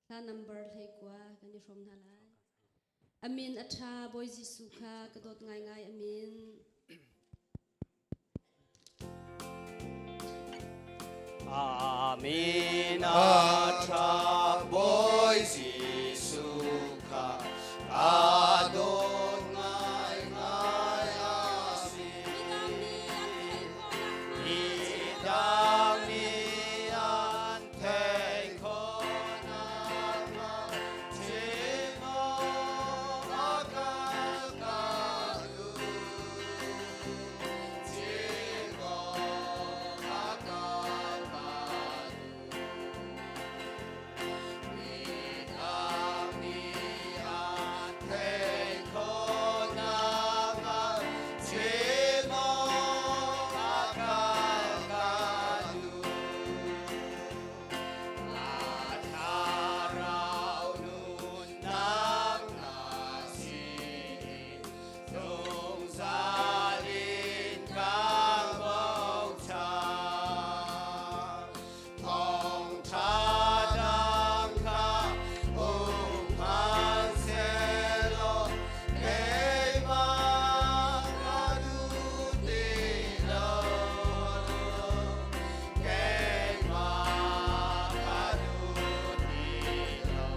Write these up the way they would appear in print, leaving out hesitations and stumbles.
Hla number 19 kan i hrawm hna lai. Amin a ṭha Bawi Jesuh kha ka dawt ngaingai amin. Amin a ṭha Bawi Jesuh kha ka dawt ngaingai a si. Midang nih an theih khawh nakhnga chim awk a kal ka duh. Chim awk a kal ka duh. Midang nih an theih khawh nakhnga chim awk a kal ka duh. A thlarau nunnak na si zungzal in ka bochan. Thawngṭha dang kha um hmanhsehlaw keimah ka duh ti lo. Keimah ka duh ti lo.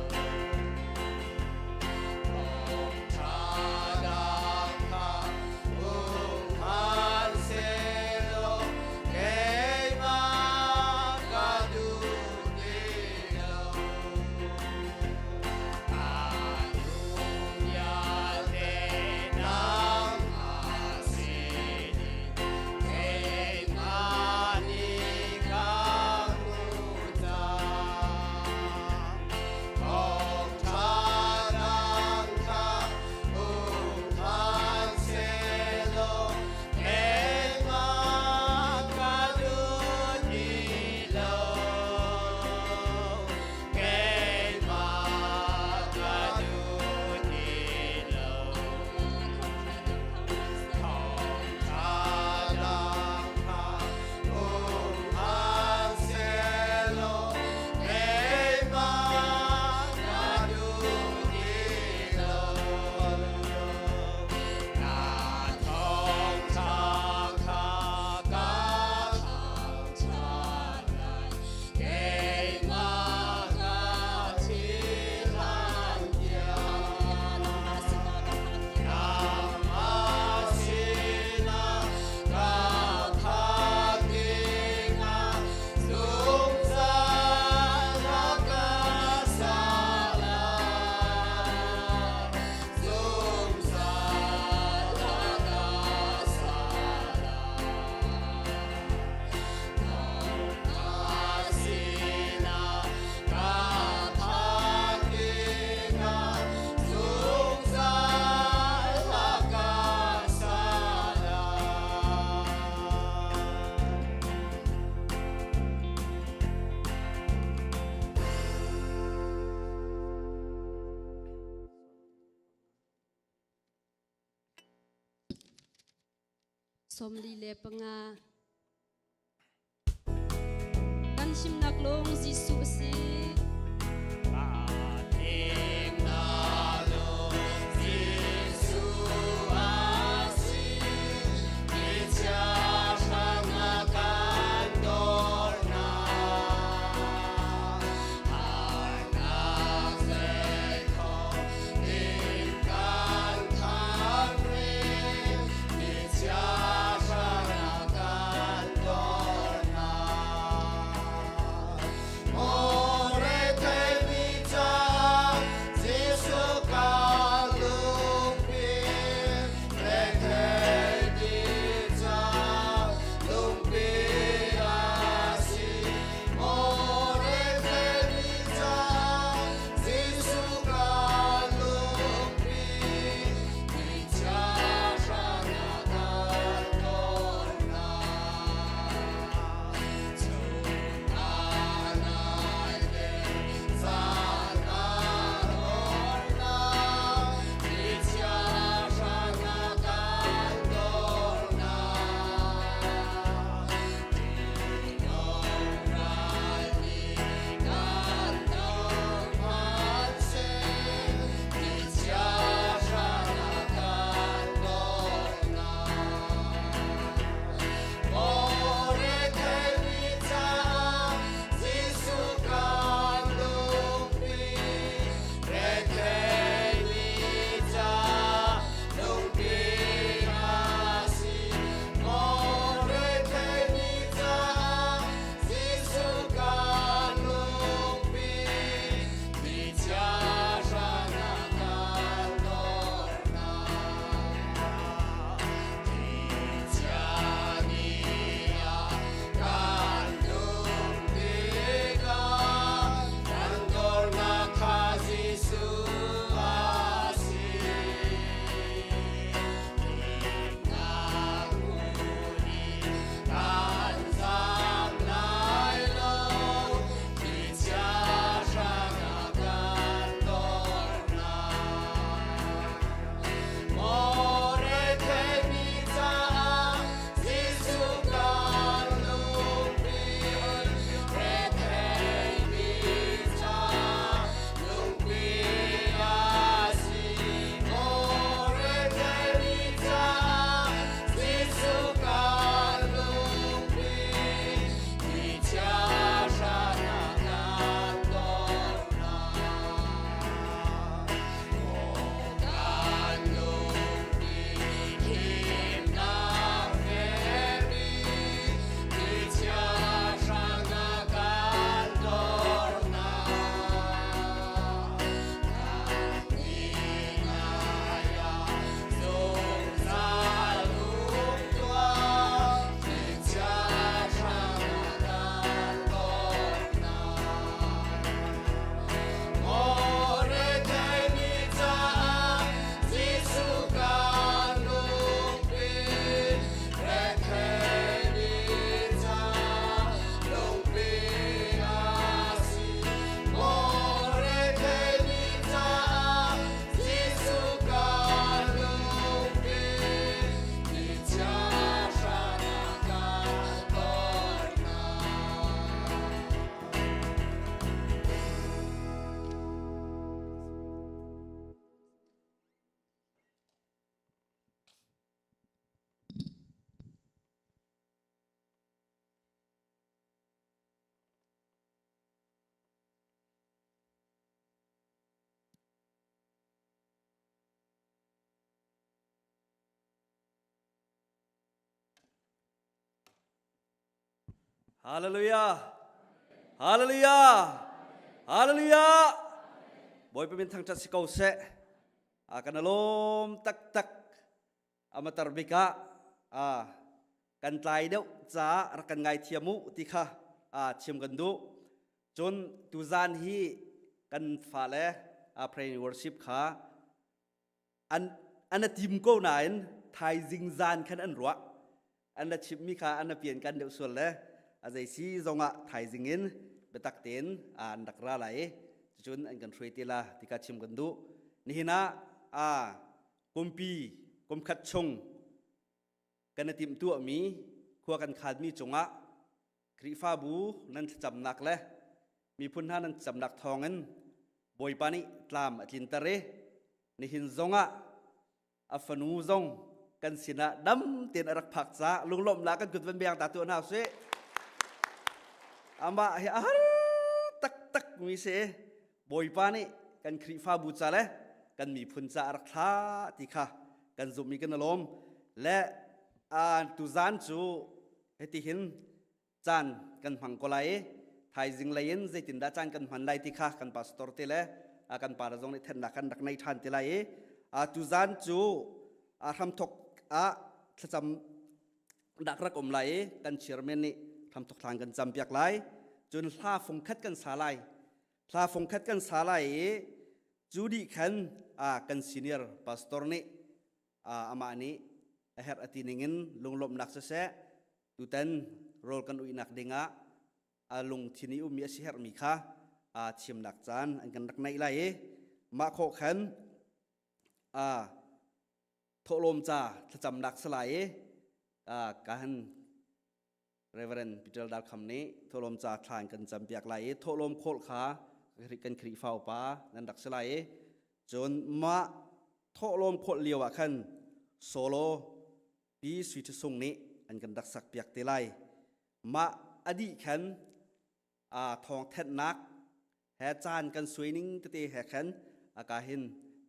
Thawngṭha dang kha um hmanhsehlaw keimah ka duh ti lo. Ka nun vialte nangmah sinin keimah nih ka hmuh cang. Thawngṭha dang kha um hmanhsehlaw keimah ka duh ti lo. Keimah ka duh ti lo. Thawngṭha dang kha um hmanhsehlaw keimah ka duh ti lo. Na thawngṭha kha ka thangṭhat lai. Keimah ka thih hlan tiang. Nangmah sinah ka phak dingah zungzal na ka sah lai. Zungzal na ka sah lai. Nangmah sinah ka phak dingah zungzal na ka sah lai. 45. Kan himnak lung Jesuh a si. Himnak lung Jesuh a si, Thlichia hrang a kan dornak. Harnak zeikhom in kan than rih, Thlichia hrang a kan dornak. Maw Hallelujah. Hallelujah. Hallelujah. Bawipa min thangṭhat si ko seh. A kan alawm taktak. Amatar bik ah a kan tlai deuh caah rak kan ngaithiam u ti kha a chim kan duh. Cun tuzan hi kan fale a prayer and worship kha an an a tim ko nain thaizing zan khan an ruah an la chimmi kha an a pian kan deuh sual le a zei si zongah thaizing in biatak tein an rak ra lai cucun an kan hruai te la tika chim kan duh nihin ah a kumpi kumkhat chung kan i timhtuahmi khua kan khanmi cungah Khrihfabu nan thlacamnak le miphun hna nan thlacamnak thawngin Bawipa nih tlam a tlinter i nihin zongah a fanu zong kan sinah dam tein a rak phak caah lunglawmhnak kan kut van beng ta tuah hna usih. Amah hi a har taktak mi si. Bawipa nih kan Khrihfabu ca le kan miphun ca a rak thlah ti kha kan zumh i kan i lawm. Le tuzan cu hitihin caan kan hmang ko lai i thaizing lei in zeitindah caan kan hman lai ti kha kan pastor te le kan pa zong nih thennak kan rak nei ṭhan te lai i tuzan cu hramthok ah thlacam dak rak um lai i kan chairman nih hramthok thlan kan cam piak lai cun hla fung khat kan sa lai hla fung khat kan sa lai i cu dih khan kan senior pastor nih amah nih a herh a ti ningin lunglawmhnak siseh tutan rawl kan uinak dingah a lungthin i ummi a si herhmi kha chimnak caan an kan rak neih lai i mah khawh khan thawhlawm ca thlacamnak si lai i kan Reverend Peter Darkham nih thawhlawm ca thla in kan campiak lai i thawhlawm khawl kha kan Khrihfa upa nan rak si lai i cun mah thawhlawm khawl lio ah khan solo Pi Sui Ṭha Sung nih an kan rak sak piak te lai. Mah a dih khan thawng thenhnak he caan kan suai ning tete he khan aka hin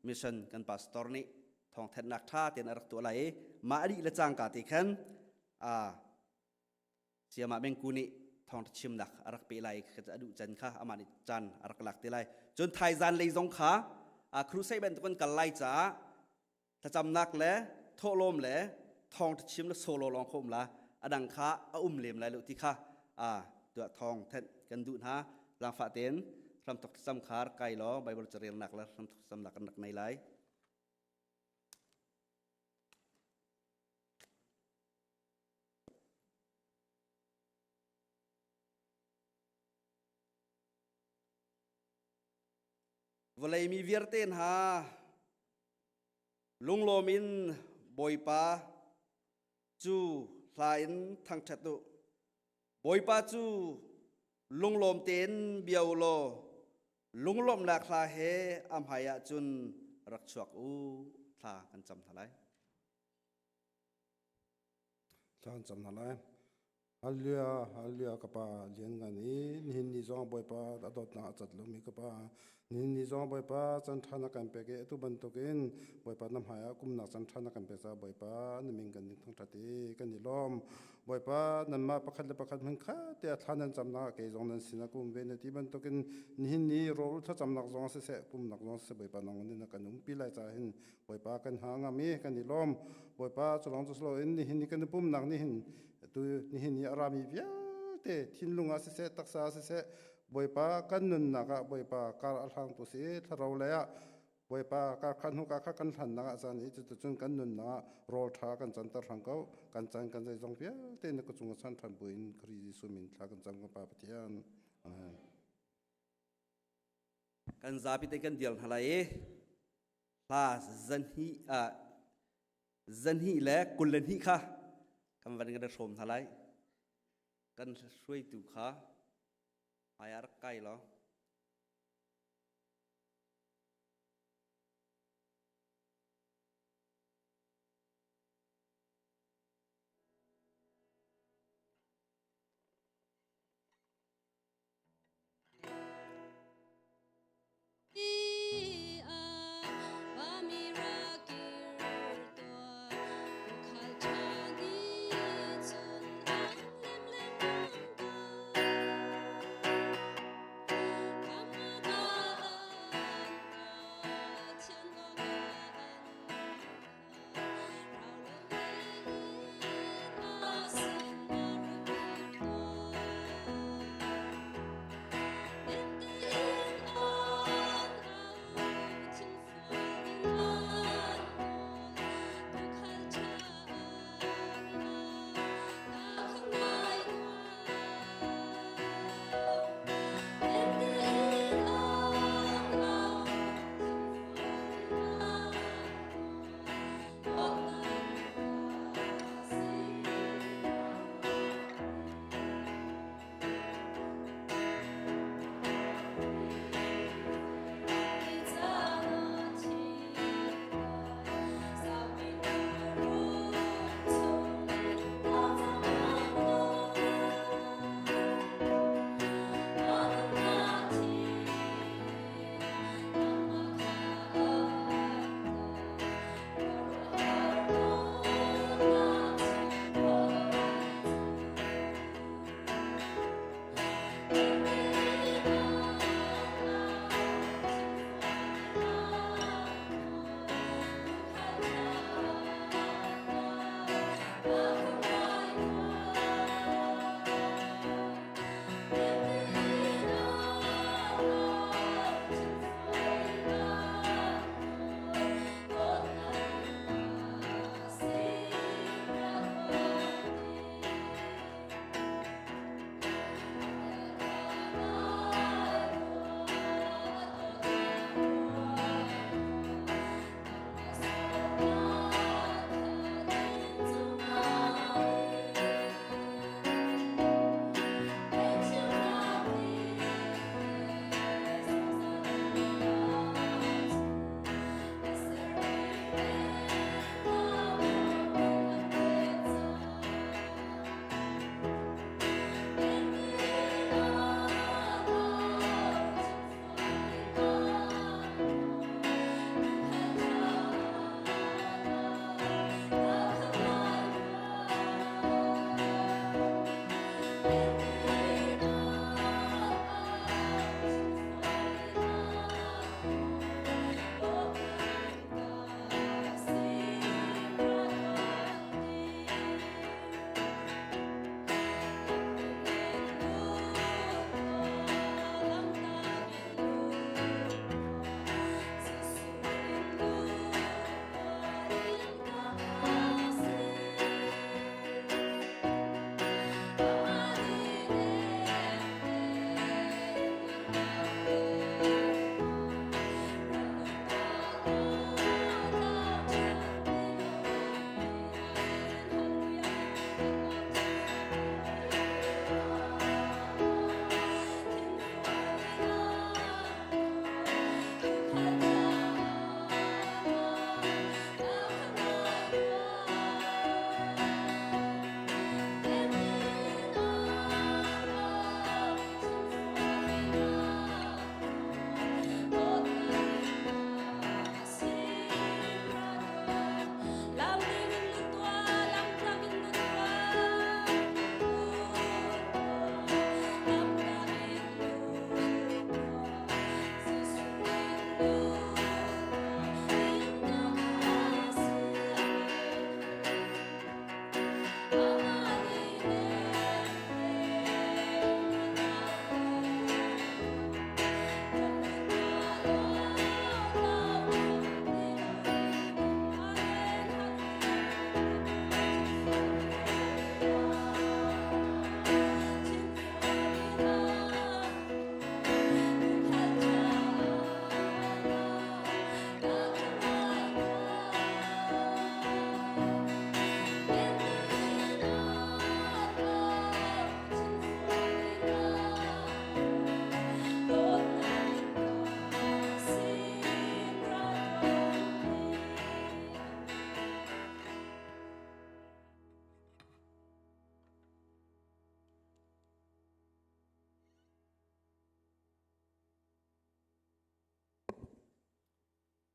mission kan pastor nih thawng thenhnak ṭha tein a rak tuah lai i mah a dih le cangka te khan Siamah Mengku nih thawngṭha chimnak a rak pe lai a duh can kha amah nih caan a rak lak te lai. Cun thaizan lei zong kha crusade bantuk kan kal lai caah thlacamnak le thawhlawm le thawngṭha chim le solo lawng kha um la a dang kha a um lem lai lo ti kha tuah thawng thenh kan duh hna zaangfah tein hramthok thlacam kha rak kai law Bible carelnak le hramthok thlacamnak kan rak nei lai. Vawlei mi vialte hna Lunglawm in Bawipa cu hla in thangṭhat u. Bawipa cu lunglawm tein bia u law lunglawmhnak hla he a hmaiah cun rak chuak u. Thla kan cam hna lai. Thla kan cam hna lai. Hallelujah, hallelujah ka pa lian ngan i nihin ni zong Bawipa a dawtnak a cat lomi ka pa nihin ni zong Bawipa chan ṭha na kan pek i atu bantukin Bawipa na hmai ah kumnak chan ṭha na kan pek caah Bawipa na min kan in thangṭhat i kan i lawm. Bawipa nanmah pakhat le pakhat hmun khat te ah thla nan camnak ah kei zong nan sinah ka um ve na ti bantukin nihin ni rawl thlacamnak zong siseh pumnak zong siseh Bawipa nang in na kan umpi lai caah hin Bawipa kan ha ngam i kan i lawm. Bawipa culong cu siloin nihin ni kan i pumnak nihin tu nihin ni a rami vialte thinlung ah siseh taksa ah siseh Bawipa kan nunnak ah Bawipa kar a hlangtu si thlarau lei ah Bawipa kar khan hnu ka kha kan hlannak ah caan i cuticun kan nunnak ah rawl ṭha kan canter hrang ko kan caan kan zeizong vialte na ka cung ah chan ṭhan buin Khrih Jesuh min thla kan cam kan Pa Pathian. Amen. Kan zapi te kan dial hna lai i hla zanhnih ah zanhnih le 22 kha kan van kan hrawm hna lai kan hruaitu kha hmai ah rak kai law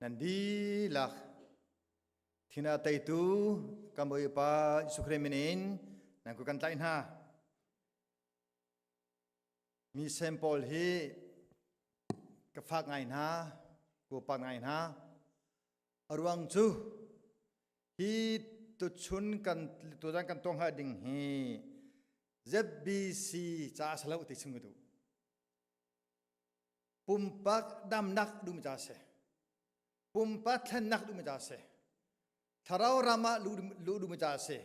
Nan dihlak thina teitu kan Bawipa Jesuh Khrih min in nan ku kan tlaih hna. Mi sem pawl hi ka fak ngai hna, ku pak ngai hna. A ruang cu hi tuchun kan tuzan kan tuang ding hi ZBC ca salo ti chim ka duh. Pumpak damnak duhmi ca si. Pumpak thlennak duhmi ca si. Thlarau ram ah luh duhmi ca si.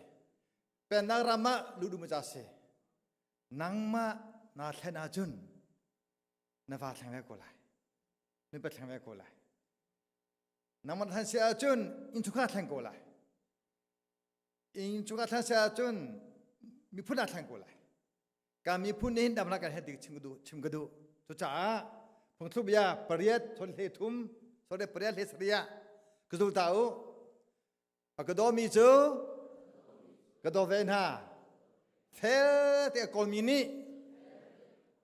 Pennak ram ah luh duhmi ca si. Nangmah naa thlen ahcun na va thleng ve ko lai. Na pa thleng ve ko lai. Nangmah thlen si ahcun innchungkhar thleng ko lai. Innchungkhar thlen si ahcun miphun ah thleng ko lai. Ka miphun nih hin damnak kan he dik chim ka duh chim ka duh. Cucaah phungthluk bia pariat chon hle thum sore pariat hle saria ka zul ta u. A ka dawmi cu ka daw ve hna. Fel te a kawlmi nih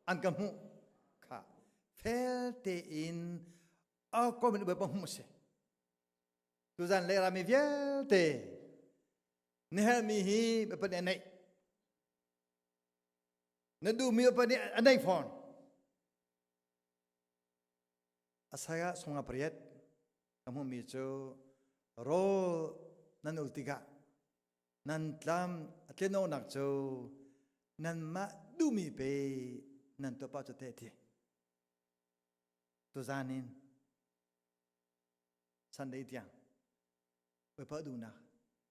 an ka hmuh kha fel tein a kawlmi nih Bawipa hmuh a si. Tuzan le rami vialte na herhmi hi Bawipa nih a neih. Na duhmi Bawipa nih a neih fawn. Asaya sunga pariat ka hmuhmi cu rawl nan ul tikah nan tlam a tlenonak cu nanmah duhmi pe nan tuah pah cu te ti. Tuzan in Sunday tiang Bawipa duhnak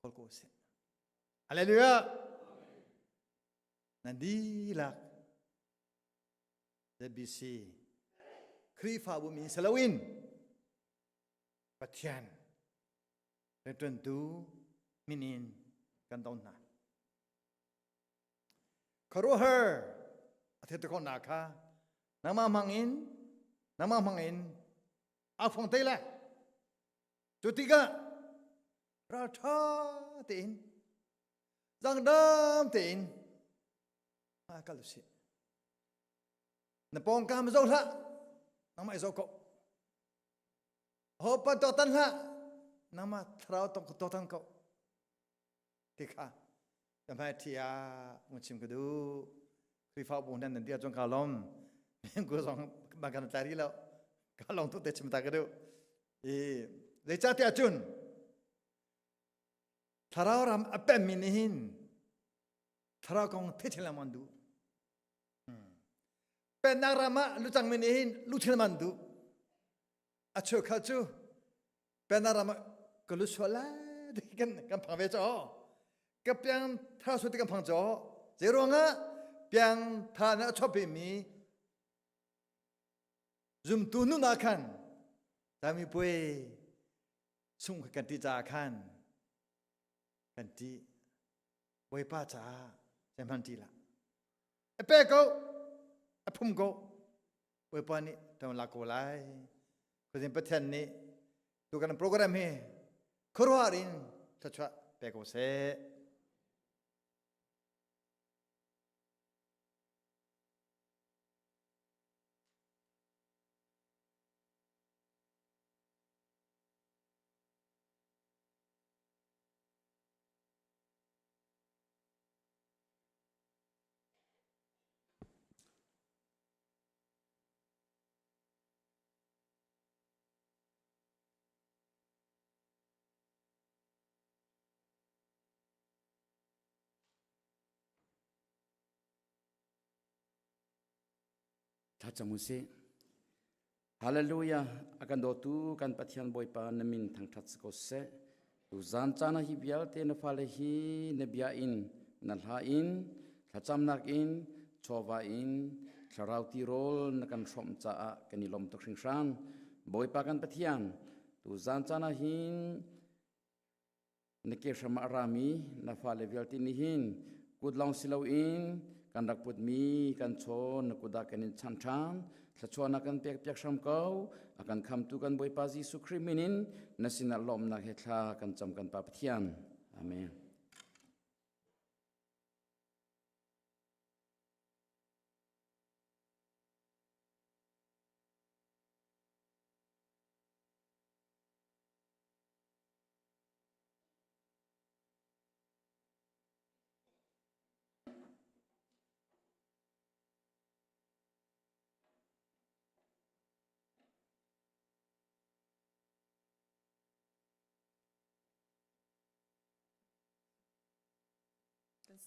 kawl ko sih. Hallelujah! Nan dihlak ZBC Khrihfabu min si loin Pathian rianṭuantu min in kan don hna. Khuaruahhar a thil khawhnak kha nangmah hmang in nangmah hmang in a fong te lai. Cu tikah ralṭha tein zangdam tein kal usih. Na pawngkam zoh hlah, nangmah i zoh ko. Ho pan to tan hlah, nangmah thlarau tong to tan ko. Ti kha ka hmai thi ah mun chim ka duh. Khrihfabu nan nan dia chung ka lom. Min ku zong bang kan tlai ri lo. Ka long tu te chim ta ka duh. I zeicahtiah cun thlarau ram a pemmi nih hin thlarau kong thei lengmang duh. Pennak ram ah lucangmi nih hin luchin man duh. A cheukhat cu pennak ram ah ka lu sual lai ti kan kan phang ve caw. Ka piang thar sual ti kan phang caw. Zei ruangah piang tha na a chuahpi mi zumtu nun ah khan tami puai sung kan ti caah khan kan ti Bawipa caah zeihmanh ṭih hlah. A pe ko, a phum ko. Bawipa nih ṭan lak ko lai. Khuazing Pathian nih tu kan program hi khuaruahhar in thluachuah pe ko seh. Thlacam u sih. Hallelujah! A kan dawtu kan Pathian Bawipa na min thangṭhat si ko seh. Tu zan caan ah hi vialte na fale hi na bia in, na hla in, thlacamnak in, chawva in, thlarau tirawl na kan hrawmh caah kan i lawm tuk hringhran. Bawipa kan Pathian, tu zan caan ah hin Na ke hram ah a rami na fale vialte nih hin kut lawng si loin kan rak putmi kan chaw na kut ah kan in chanh ṭhan. Thluachuahnak kan pek piak hram ko. A kan khamtu kan Bawipa Jesuh Khrih min in na sinah lawmhnak he thla kan cam kan Pa Pathian. Amen.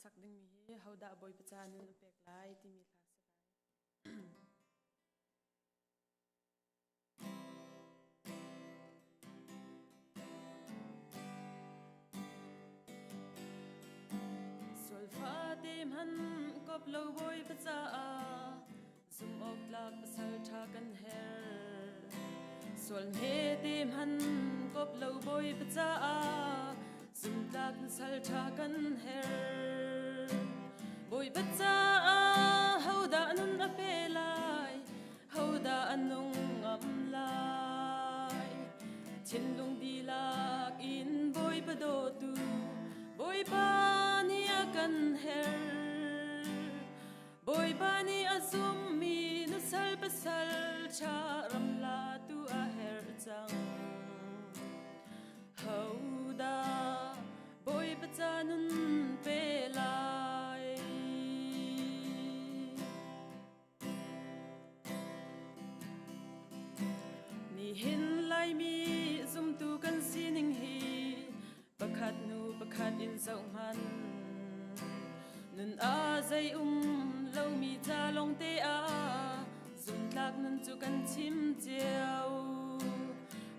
sak dingmi hi hodah Bawipa ca nun a pek lai timi hla si lai. Sualfa te hman kop lo Bawipa caah zum awk tlak pasal ṭha kan her. Sual hme te hman kop lo Bawipa caah zum tlak sal ṭha kan her. Bawipa caah hodah nun a pe lai, hodah a nung ngam lai. Thinlung dihlak in Bawipa dawtu, Bawipa nih a kan her. Bawipa nih a zummi na sal pasal ṭha ram latu a herh cang. Hodah Bawipa ca nun pe lai? Nihin Laimi zumtu kan sining hi pakhat hnu pakhat in zoh hmanh. Nun ah zei um lomi ca lawngte ah zumtlak nun cu kan chim cio.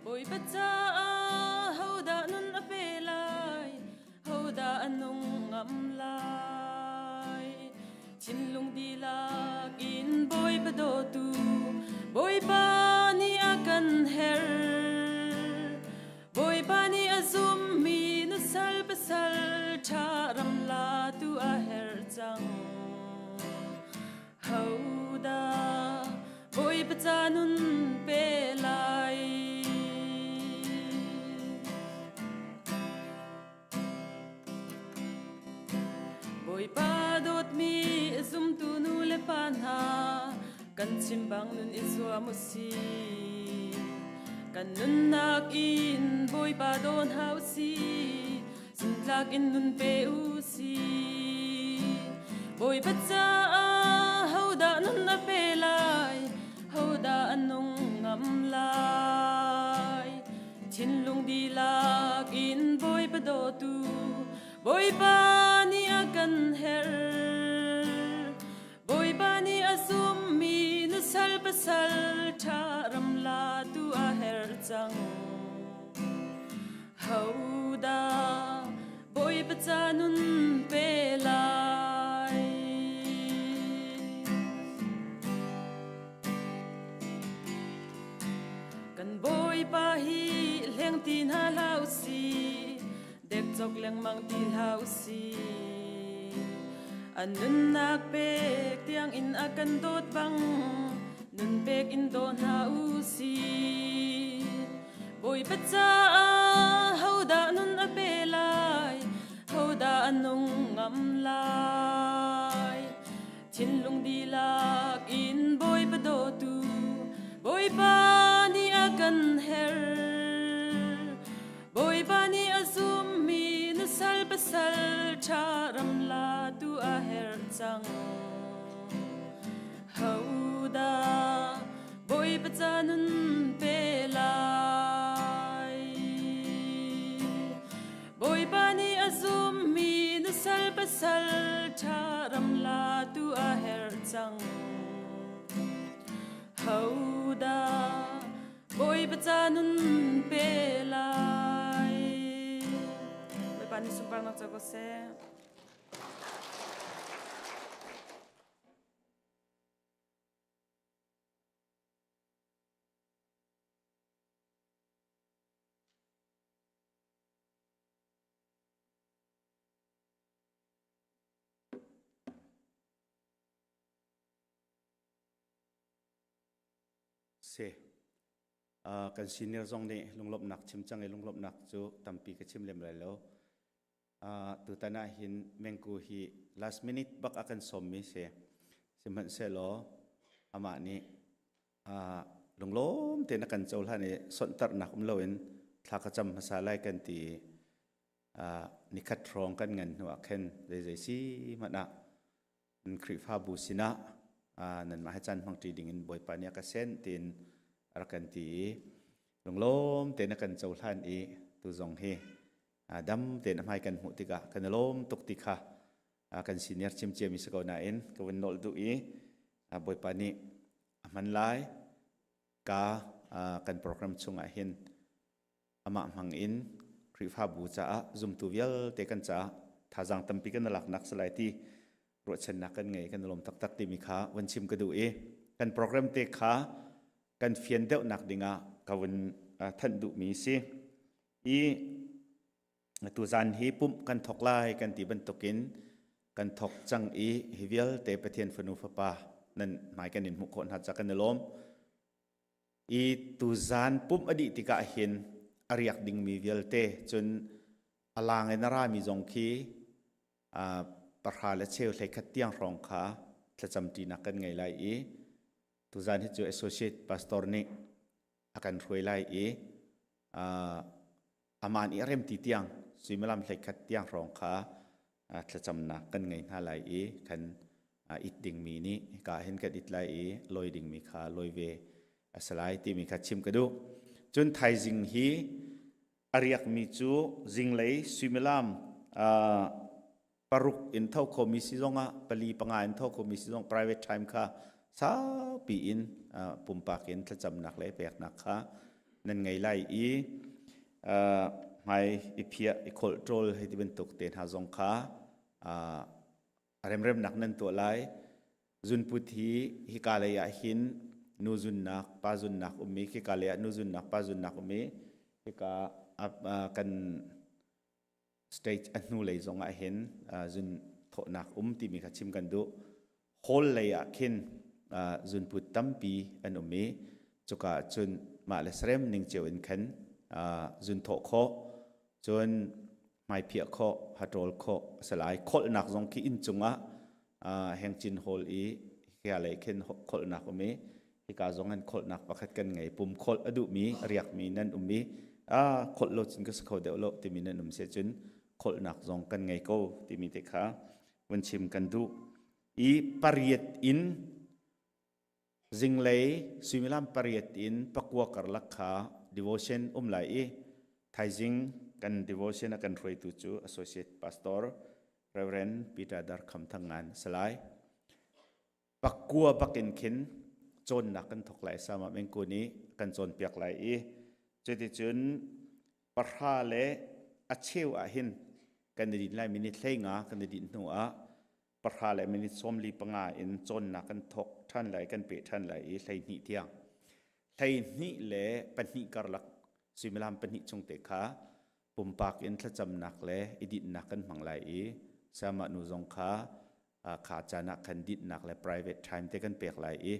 Bawipa caah hodah nun a pe lai? Hodah a nung ngam lai? Thinlung dihlak in Bawipa dawtu, Bawipa nih a kan herh. Bawipa nih a zummi na sal pasal ṭha ram latu a herh cang. Hodah Bawipa ca nun pe lai? Bawipa dawtmi zumtu nu le pa hna, kan chim bang nun i zuam u si. Kan nunnak in Bawipa daw hna u si. Zumtlak in nun pe u si. Bawipa caah hodah nun a pe lai? Hodah a nung ngam lai? Thinlung dihlak in Bawipa dawtu, Bawipa nih a kan herh. Bawipa nih a zummi na sal pasal ṭha ram latu a herh cang. Hodah Bawipa ca nun pe lai? Kan Bawipa hi hleng ti hna hlah u si, dekcok lengmang ti hlah u si. A nunnak pek tiang in a kan dawt bang, nun pek in daw hna u si. Bawipa caah hodah nun a pe lai? Hodah a nung ngam lai? Thinlung dihlak in Bawipa dawtu, Bawipa nih a kan herh. Bawipa nih a zummi na sal pasal ṭha ram latu a herh cang. Hodah Bawipa ca nun pe lai? Bawipa nih a zummi na sal pasal ṭha ram latu a herh cang. Hodah Bawipa ca nun pe lai? Bawipa nih sunparnak co ko seh. Si. Kan senior zong nih lunglawmhnak chim cang i lunglawmhnak cu tampi ka chim lem lai lo. Tutan ah hin Mengku hi last minute bak a kan sawmmi si. Sihmanhsehlaw amah nih lunglawm tein a kan cohlan i sonhtarhnak um loin thla ka cam hmasa lai kan ti i nikhat hrawng kan ngan hnu ah khin zeizei si hmanh ah Khrihfabu sinah nanmah he caan hmangṭi dingin Bawipa nih a ka senh tiin a rak kan ti i lunglawm tein a kan cohlan i tu zong hi dam tein a hmai kan hmuh tikah kan i lawm tuk ti kha. Kan senior cimciami si ko nain ka vun nolh duh i Bawipa nih a hman lai ka kan program chungah hin amah hmang in Khrihfabu caah zumtu vialte kan caah thazaang tampi kan laknak si lai ti ruahchannak kan ngei, kan lawm taktak timi kha vun chim ka duh i kan program te kha kan fian deuhnak dingah ka vun thanh duhmi si. I tuzan hi pumh kan thok lai kan ti bantukin kan thok cang i hi vialte Pathian fanu fapa nan hmai kan in hmuh khawh hna ca kan i lawm. I tuzan pumh a dih tikah hin a riak dingmi vialte, cun a lang in a rami zong khi 9:15 11 tiang hrawng kha thlacam ṭinak kan ngei lai i tuzan hi cu associate pastor nih a kan hruai lai i aman i a rem ti tiang suimilam 11 tiang hrawng kha thlacamnak kan ngei hna lai i kan it dingmi nih hika hin kan it lai i lawi dingmi kha lawi ve a si lai timi kha chim ka duh. Cun thaizing hi a riakmi cu zinglei suimilam 6 in tho khomi si zongah, 4, 5 in tho khomi si zong, private time kha saupi in pumpak in thlacamnak le peknak kha nan ngei lai i hmai i phiah, i kholh ṭawl hei ti bantuk te hna zong kha remremnak nan tuah lai. Zunput hi hika lei ah hin nu zunnak, pa zunnak ummi, khika lei ah nu zunnak, pa zunnak ummi, hika kan stage a hnu lei zong ah hin zun thawhnak um timi kha chim kan duh. Hall lei ah khin zunput tampi an um i cuka cun mah le sarem ning cio in khan zun thawh khawh, cun hmaiphiah khawh, haṭawl khawh a si lai. Kholhnak zong khi inn cungah hengcin hall i hika lei khin kholhnak um i hika zong an kholhnak pakhat kan ngei. Pum kholh a duhmi, a riakmi nan um i a kholh lo cun ka si kho deuh lo timi nan um si cun kholhnak zong kan ngei ko timi te kha vun chim kan duh. I 8 in zinglei suimilam 8 in 9 karlak kha devotion um lai i thaizing kan devotion a kan hruaitu cu Associate Pastor Reverend Peter Dar Kham Thang Ngan salai. 9 bakin khin cawnnak kan thok lai, sama mengku nih kan cawnpiak lai i cuticun 10:15 ah hin kan i din lai. Minute 15 kan i din hnu ah 10:45 in cawnnak kan thok ṭhan lai, kan peh ṭhan lai i 12 tiang, 12 le 2 karlak suimilam 2 chung te kha pumpak in thlacamnak le i dinhnak kan hmang lai i sama nu zong kha kha caan ah khan dinhnak le private time te kan pek lai i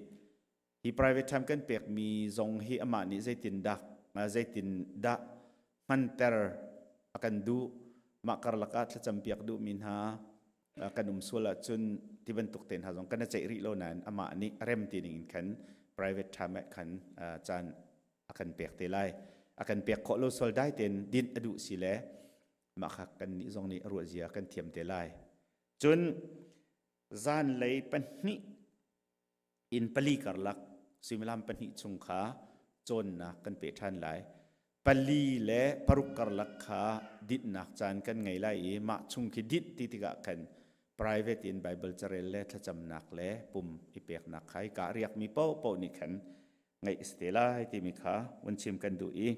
hi private time kan pekmi zong hi amah nih zeitin dah hmanter a kan duh, mah karlak ah thlacam piak duhmi hna kan um sual ahcun ti bantuk te hna zong kan i ceih rih lo nain amah nih rem ti ning in khan private time ah khan caan a kan pek te lai. A kan pek khawh lo sual, dai tein dinh a duh si le mah kha kan nih zong nih ruah zia kan thiam te lai. Cun zanlei 2 in 4 karlak suimilam 2 chung kha cawnnak kan pe ṭhan lai. 4 le 6 karlak kha dinhnak caan kan ngei lai i mah chung khi dinh ti tikah khan private in Bible carel le thlacamnak le pum i peknak kha ka riakmi paohpaoh nih khan ngaih a si te lai timi kha vun chim kan duh i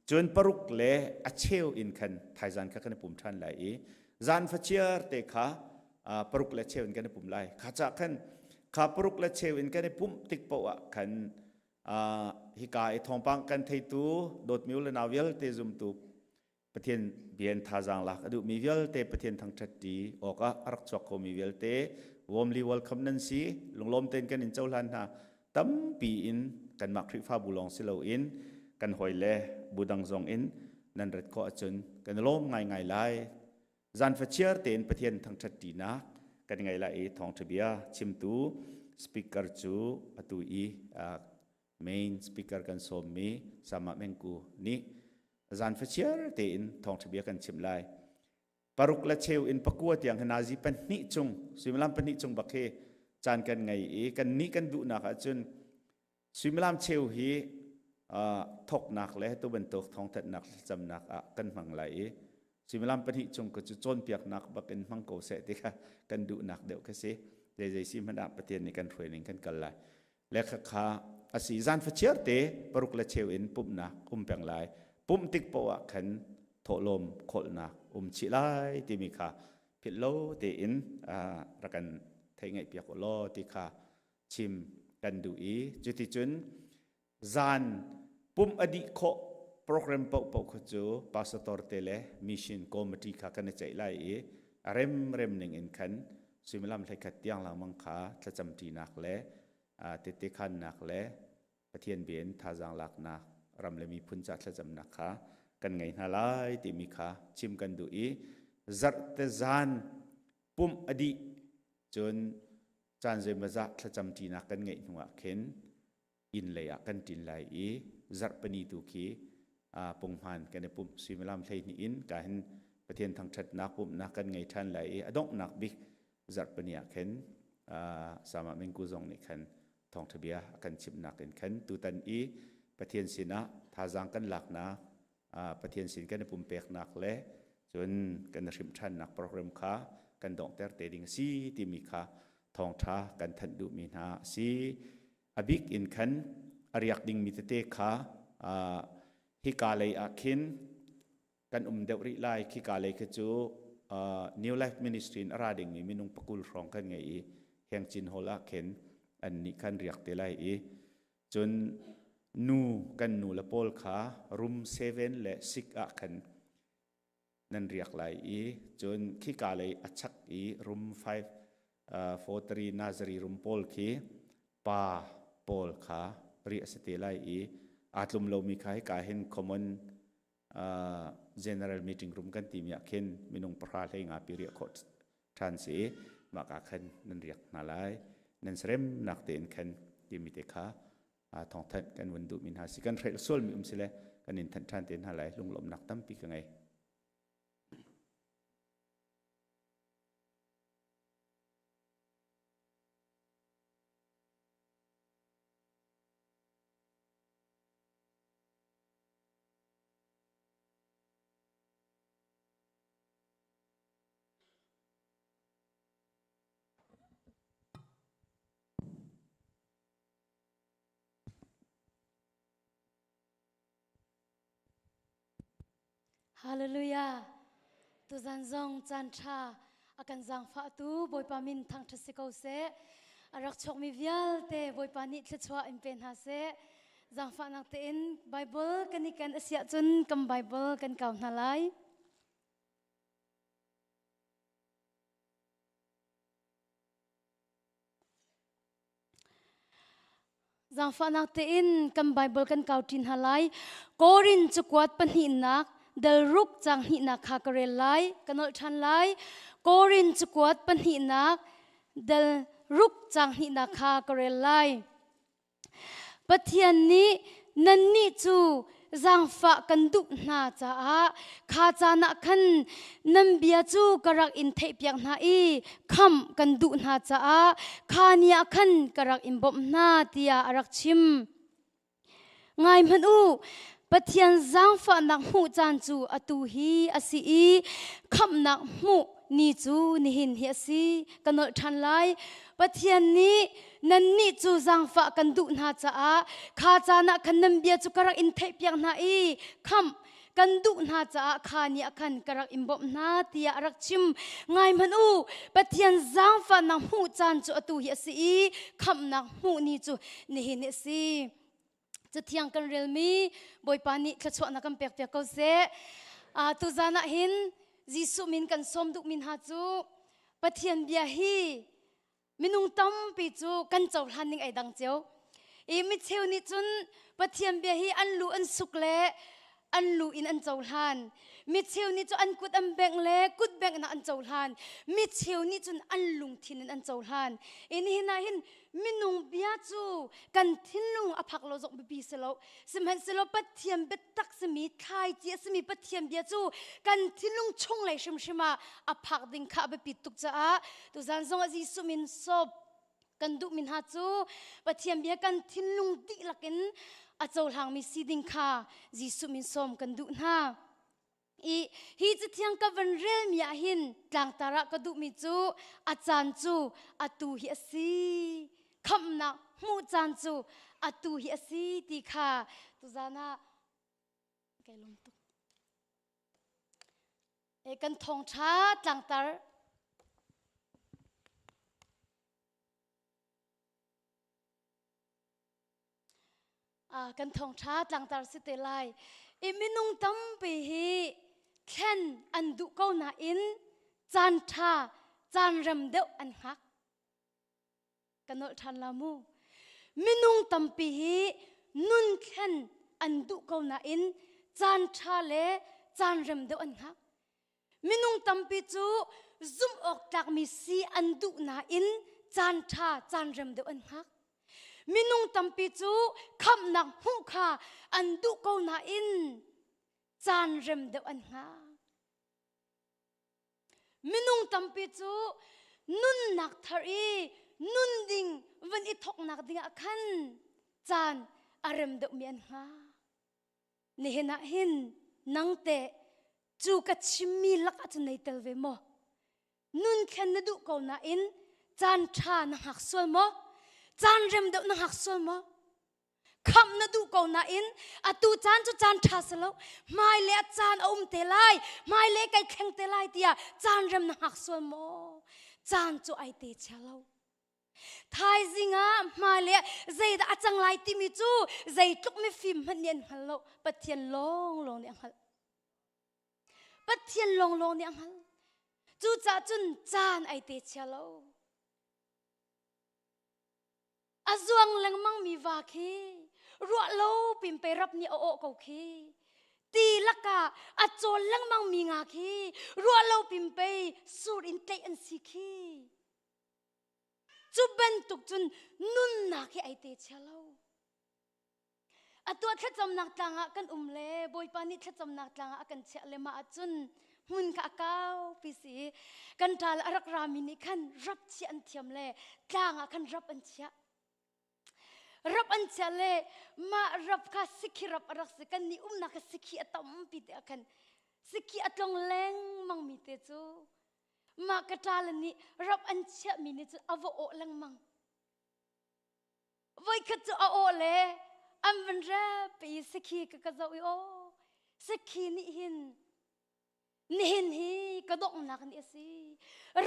cun 6:15 in khan thaizan kha kan i pum ṭhan lai i zan fachiar te kha 6:15 in kan i pum lai. Kha ca khan kha 6:15 in kan i pumh tik paoh ah khan hika i thawngpang kan theitu dawtmi u le nau vialte, zumtu Pathian bian thazaang lak a duhmi vialte, Pathian thangṭhat ṭi awkah a rak chuak khomi vialte, warmly welcome nan si. Lunglawm tein kan in cohlan hna. Tampi in kanmah Khrihfabu lawng si loin kan hawile bu dang zong in nan rat khawh ahcun kan i lawm ngaingai lai. Zan fachiar tein Pathian thangṭhat ṭinak kan ngei lai i thawngṭha bia chimtu speaker cu atu i main speaker kan sawmmi Sama Mengku nih zan fachiar tein thawngṭha bia kan chim lai. 6:15 in 9 tiang hi nazi 2 chung, suimilam 2 chung bak hi caan kan ngei i kan nih kan duhnak ahcun suimilam cheu hi thoknak le tu bantuk thawngthanhnak thlacamnak ah kan hmang lai i. Suimilam pahnih chung ka cu cawnpiaknak bak in hmang ko seh ti kha kan duhnak deuh kha si. Zeizei si hmanh ah Pathian nih kan hruai ning kan kal lai. Le khakha a si zan fachiar te paruk le cheu in pumhnak um peng lai. Pumh tik poah ah khan thawhlawm khawlhnak um chih lai timi kha philh lo tein rak kan theih ngaih piak u law ti kha chim kan duh i cuticun zan pumh a dih khawh program paohpaoh kha cu pastor te le mission committee kha kan i ceih lai i a remrem ning in khan suimilam hleikhat tiang langmang kha thlacam ṭinak le tete khannak le Pathian bia in thazaang laknak ram le miphun ca thlacamnak kha kan ngei hna lai timi kha chim kan duh i zarhte zan pumh a dih cun caan zeimawzah thlacam ṭinak kan ngeih hnuah khin inn lei ah kan ṭin lai i zarhpini tu khi punghman kan i pumh suimilam 12 in ka hin Pathian thangṭhatnak pumhnak kan ngei ṭhan lai i a donghnak bik zarhpini ah khin sama mingku zong nih khan thawngṭha bia a kan chimhnak in khan tutan i Pathian sinah thazaang kan laknak Pathian sin kan i pumpeknak le cun kan i hrimh ṭhannak program kha kan donghter te ding a si timi kha thawngṭha kan thanh duhmi hna a si. A bik in khan a riak dingmi tete kha hika lei ah khin kan um deuh rih lai. Khika lei khi cu New Life Ministry in a ra dingmi minung pakul hrawng kan ngei i Hengcin Hall ah khin an nih khan riak te lai i cun nu kan nu le pawl kha room 7 le 6 ah khan nan riak lai i cun khika lei a chak i room 5 4 3 Nazari room pawl khi pa pawl kha riah si te lai i aa tlum lomi kha hika hin common general meeting room kan timi ah khin minung pahra hlei nga pi riah khawh ṭhan si mah ka khan nan riak hna lai nan seremnak tein khan timi te kha thawngthanh kan vun duhmi hna si kan hrelh sualmi um sile kan in thanh ṭhan te hna lai lunglawmhnak tampi ka ngei. Hallelujah. Tuzan zong caan ṭha a kan zaangfahtu Bawipa min thangṭhat si ko seh. A rak chuakmi vialte Bawipa nih thluachuah in pe hna seh. Zaangfahnak tein Bible kan i ken a si ahcun kan Bible kan kau hna lai. Zaangfahnak tein kan Bible kan kau ṭi hna lai. Korin cakuat pahnihnak dal ruk caang hnihnak kha ka rel lai, ka nolh ṭhan lai. Korin cakuat pahnihnak dal ruk caang hnihnak kha ka rel lai. Pathian nih nannih cu zaangfah kan duh hna caah kha caan ah khan nan bia cu ka rak in theihpiak hna i khamh kan duh hna caah kha ni ah khan ka rak in bawmh hna tiah a rak chim. Ngai hmanh u, Pathian zaangfahnak hmuh caan cu atu hi a si i khamhnak hmuh ni cu nihin hi a si. Ka nolh ṭhan lai. Pathian nih nannih cu zaangfah kan duh hna caah kha caan ah khan nan bia cu ka rak in theihpiak hna i khamh kan duh hna caah kha ni ah khan ka rak in bawmh hna tiah a rak chim. Ngai hmanh u, Pathian zaangfahnak hmuh caan cu atu hi a si i khamhnak hmuh ni cu nihin hi a si. Cathiang kan relmi Bawipa nih thluachuahnak kan pekpiak ko seh. Tuzan ah hin Jesuh min kan sawm duhmi hna cu Pathian bia hi minung tampi cu kan cohlan ning ai dang cio. I micheu nih cun Pathian bia hi an lu an suk le an lu in an cohlan. Micheu nih cu an kut an bengh le kut bengh in an cohlan. Micheu nih cun an lungthin in an cohlan. I nihin ah hin minung bia cu kan thinlung a phak lo zong biapi si lo sihmanhsehlaw Pathian biatak simi thlaici a simi Pathian bia cu kan thinlung chunglei hrimhrim ah a phak ding kha a biapit tuk caah tuzan zong ah Jesuh min sawp kan duhmi hna cu Pathian bia kan thinlung dihlak in a cohlangmi si ding kha Jesuh min sawm kan duh hna. I hi cathiang ka van relmi ah hin tlangtar ah ka duhmi cu a caan cu atu hi a si. Khamhnak hmuh caan cu atu hi a si ti kha tuzan ah kai lawm tuk. E, kan thawngṭha tlangtar kan thawngṭha tlangtar si te lai. I minung tampi hi thlen an duh ko nain caan ṭha, caan rem deuh an hngak. Ka nolh ṭhan la mu. Minung tampi hi nun thlen an duh ko nain caan ṭha le caan rem deuh an hngak. Minung tampi cu zumh awk tlakmi si an duh nain caan ṭha caan rem deuh an hngak. Minung tampi cu khamhnak hmuh kha an duh ko nain caan rem deuh an hngak. Minung tampi cu nunnak thar i nun ding van i thawknak dingah khan caan a rem deuhmi an hngak. Nihin ah hin nang teh cu ka chimmi lak ah cun nei tel ve maw? Nun thlen na duh ko nain caan ṭha na hngak sual maw? Caan rem deuh na hngak sual maw? Khamh na duh ko nain atu caan cu caan ṭha si lo. Hmailei ah caan a um te lai, hmailei kai thleng te lai tiah caan rem na hngak sual maw? Caan cu ai te chia lo. Thaizing ah hmailei ah zeidah a cang lai timi cu zeitluk mifim hmanh nih an hngal lo. Pathian lawnglawng nih a hngalh. Pathian lawnglawng nih a hngalh. Cucaah cun caan ai te chia lo. A zuang lengmang mi va khi ruah lo pin pe rap nih a awh ko khi. Ti lakah a cawl lengmang mi nga khi ruah lo pin pei sur in tlaih an si khi. Cu bantuk cun nunnak hi ai te chia lo. Atu ah thlacamnak tlang ah kan um le Bawipa nih thlacamnak tlang ah a kan chiah le mah ahcun hmun kha a kaupi si. Kan ṭal a rak rami nih khan rap chiah an thiam le tlang ah khan rap an chiah. Rap an chiah le mah rap kha sikhi rap a rak si. Kan nih umnak kha sikhi a tampi te ah khan sikhi a tlong lengmang mi te cu mah ka ṭal nih rap an chiahmi nih cun a va awh lengmang. Voikhat cu a aw le an van rep i sakhi ka ka zoh i aw sakhi nih hin nihin hi ka donghnak ni a si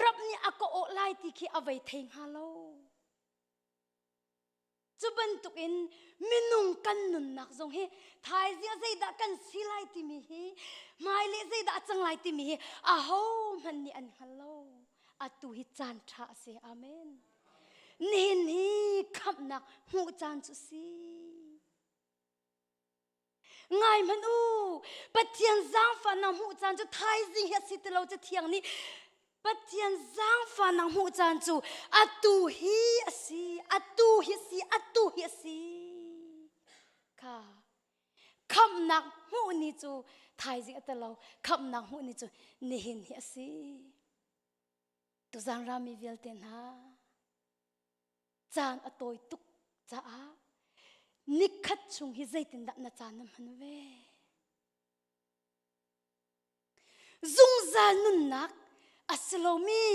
rap nih a ka awh lai ti khi a vei thei hnga lo cu bantukin minung kan nunnak zong hi thaizing ah zeidah kan si lai timi hi hmailei zeidah a cang lai timi hi aho hmanh nih an hngal lo atu hi caan ṭha a si amen Nihin hi khamhnak hmuh caan cu si. Ngai hmanh u, Pathian zaangfahnak hmuh caan cu thaizing hi a si ti lo Cathiang nih Pathian zaangfahnak hmuh caan cu atu hi a si, atu hi a si, atu hi a si. Kha khamhnak hmuh ni cu thaizing a ti lo, khamhnak hmuh ni cu nihin hi a si. Tuzan rami vialte hna caan a tawi tuk caah nikhat chung hi zeitindah na caan na hman ve? Zungzal nunnak a si lomi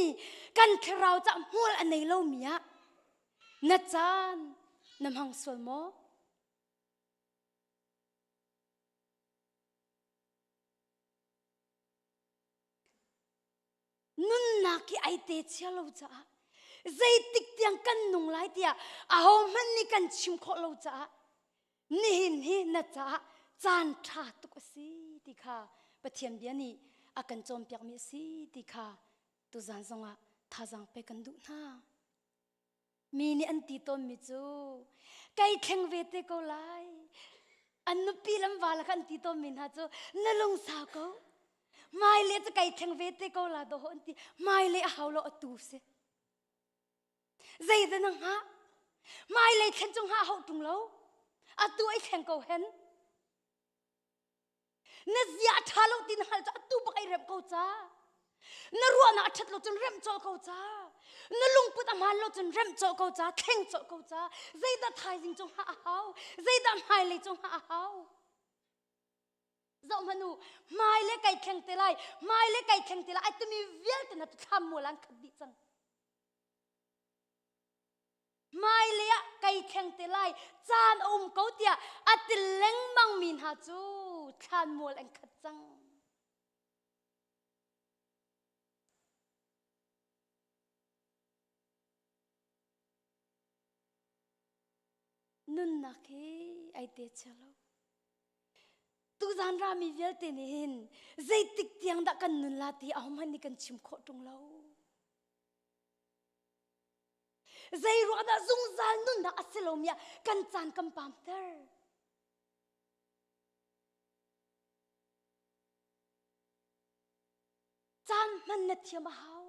kan thlarau cah hmual a nei lomi ah na caan na hmang sual maw? Nunnak hi ai te chia lo caah zeitik tiang kan nung lai tiah ahohmanh nih kan chim khawh lo caah nihin hi na caah caan ṭha tuk a si ti kha Pathian bia nih a kan cawnpiakmi a si ti kha tuzan zongah thazaang pek kan duh hna. Mi nih an ti tawnmi cu kai thleng ve te ko lai. An nupi lam va la kha an ti tawnmi hna cu na lungsau ko. Hmailei cu kai thleng ve te ko la dawh an ti. Hmailei a hau lo atu si. Zeidah na hngah? Hmailei thlen cu hngah hau ṭung lo. Atu ai thleng ko hen. Na zia a ṭha lo ti na hngalh cu atu bak ai remh ko ca. Na ruahnak a ṭhat lo cun remh colh ko ca. Na lungput a hmaan lo cun remh colh ko ca, thleng colh ko ca. Zeidah thaizing cu hngah a hau? Zeidah hmailei cu hngah a hau? Zoh hmanh u, hmai le kai thleng te lai, hmai le kai thleng te lai, ai timi vialte na tu thlam mual an khat dih cang. Hmai le ah kai thleng te lai, caan a um ko tiah a ti lengmang mi hna cu thlan mual an khat cang. Nunnak hi ai te chia lo. Tuzan rami vialte nih hin zeitik tiang dah kan nun la ti ahohmanh nih kan chim khawh ṭung lo. Zei ruang dah zungzal nunnak a si lomi ah kan caan kan pamter. Caan hman na thiam a hau.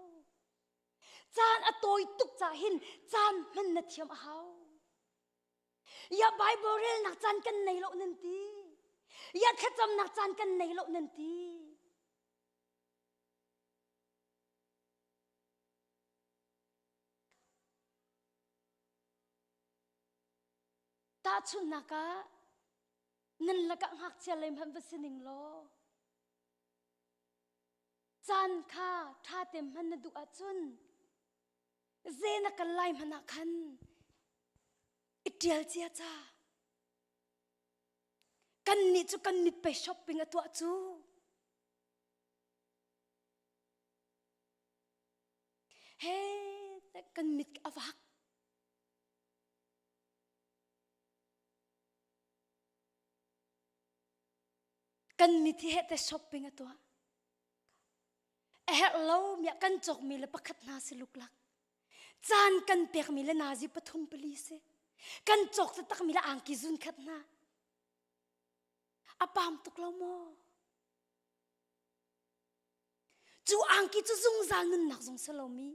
Caan a tawi tuk ca hin caan hman na thiam a hau. Ya Bible relnak caan kan nei lo nan ti. Ya thlacamnak caan kan nei lo nan ti. Tahchunhnak ah nan lakah ngakchia lei hmanh va si ning law caan kha ṭha te hman na duh ahcun ze na kal lai hmanh ah khan i ṭial cia ca. Kannih cu kan mit pei shopping a tuah cu. He kan mit a vak. Kan mit hi heh te shopping a tuah. A herh lo mi kan cawkmi le pakhat hna si luklak. Caan kan pekmi le nazi pathum pali si. Kan cawk takmi le angki zun khat hna. A pam tuk lo maw? Cu angki cu zungzal nunnak zong si lomi.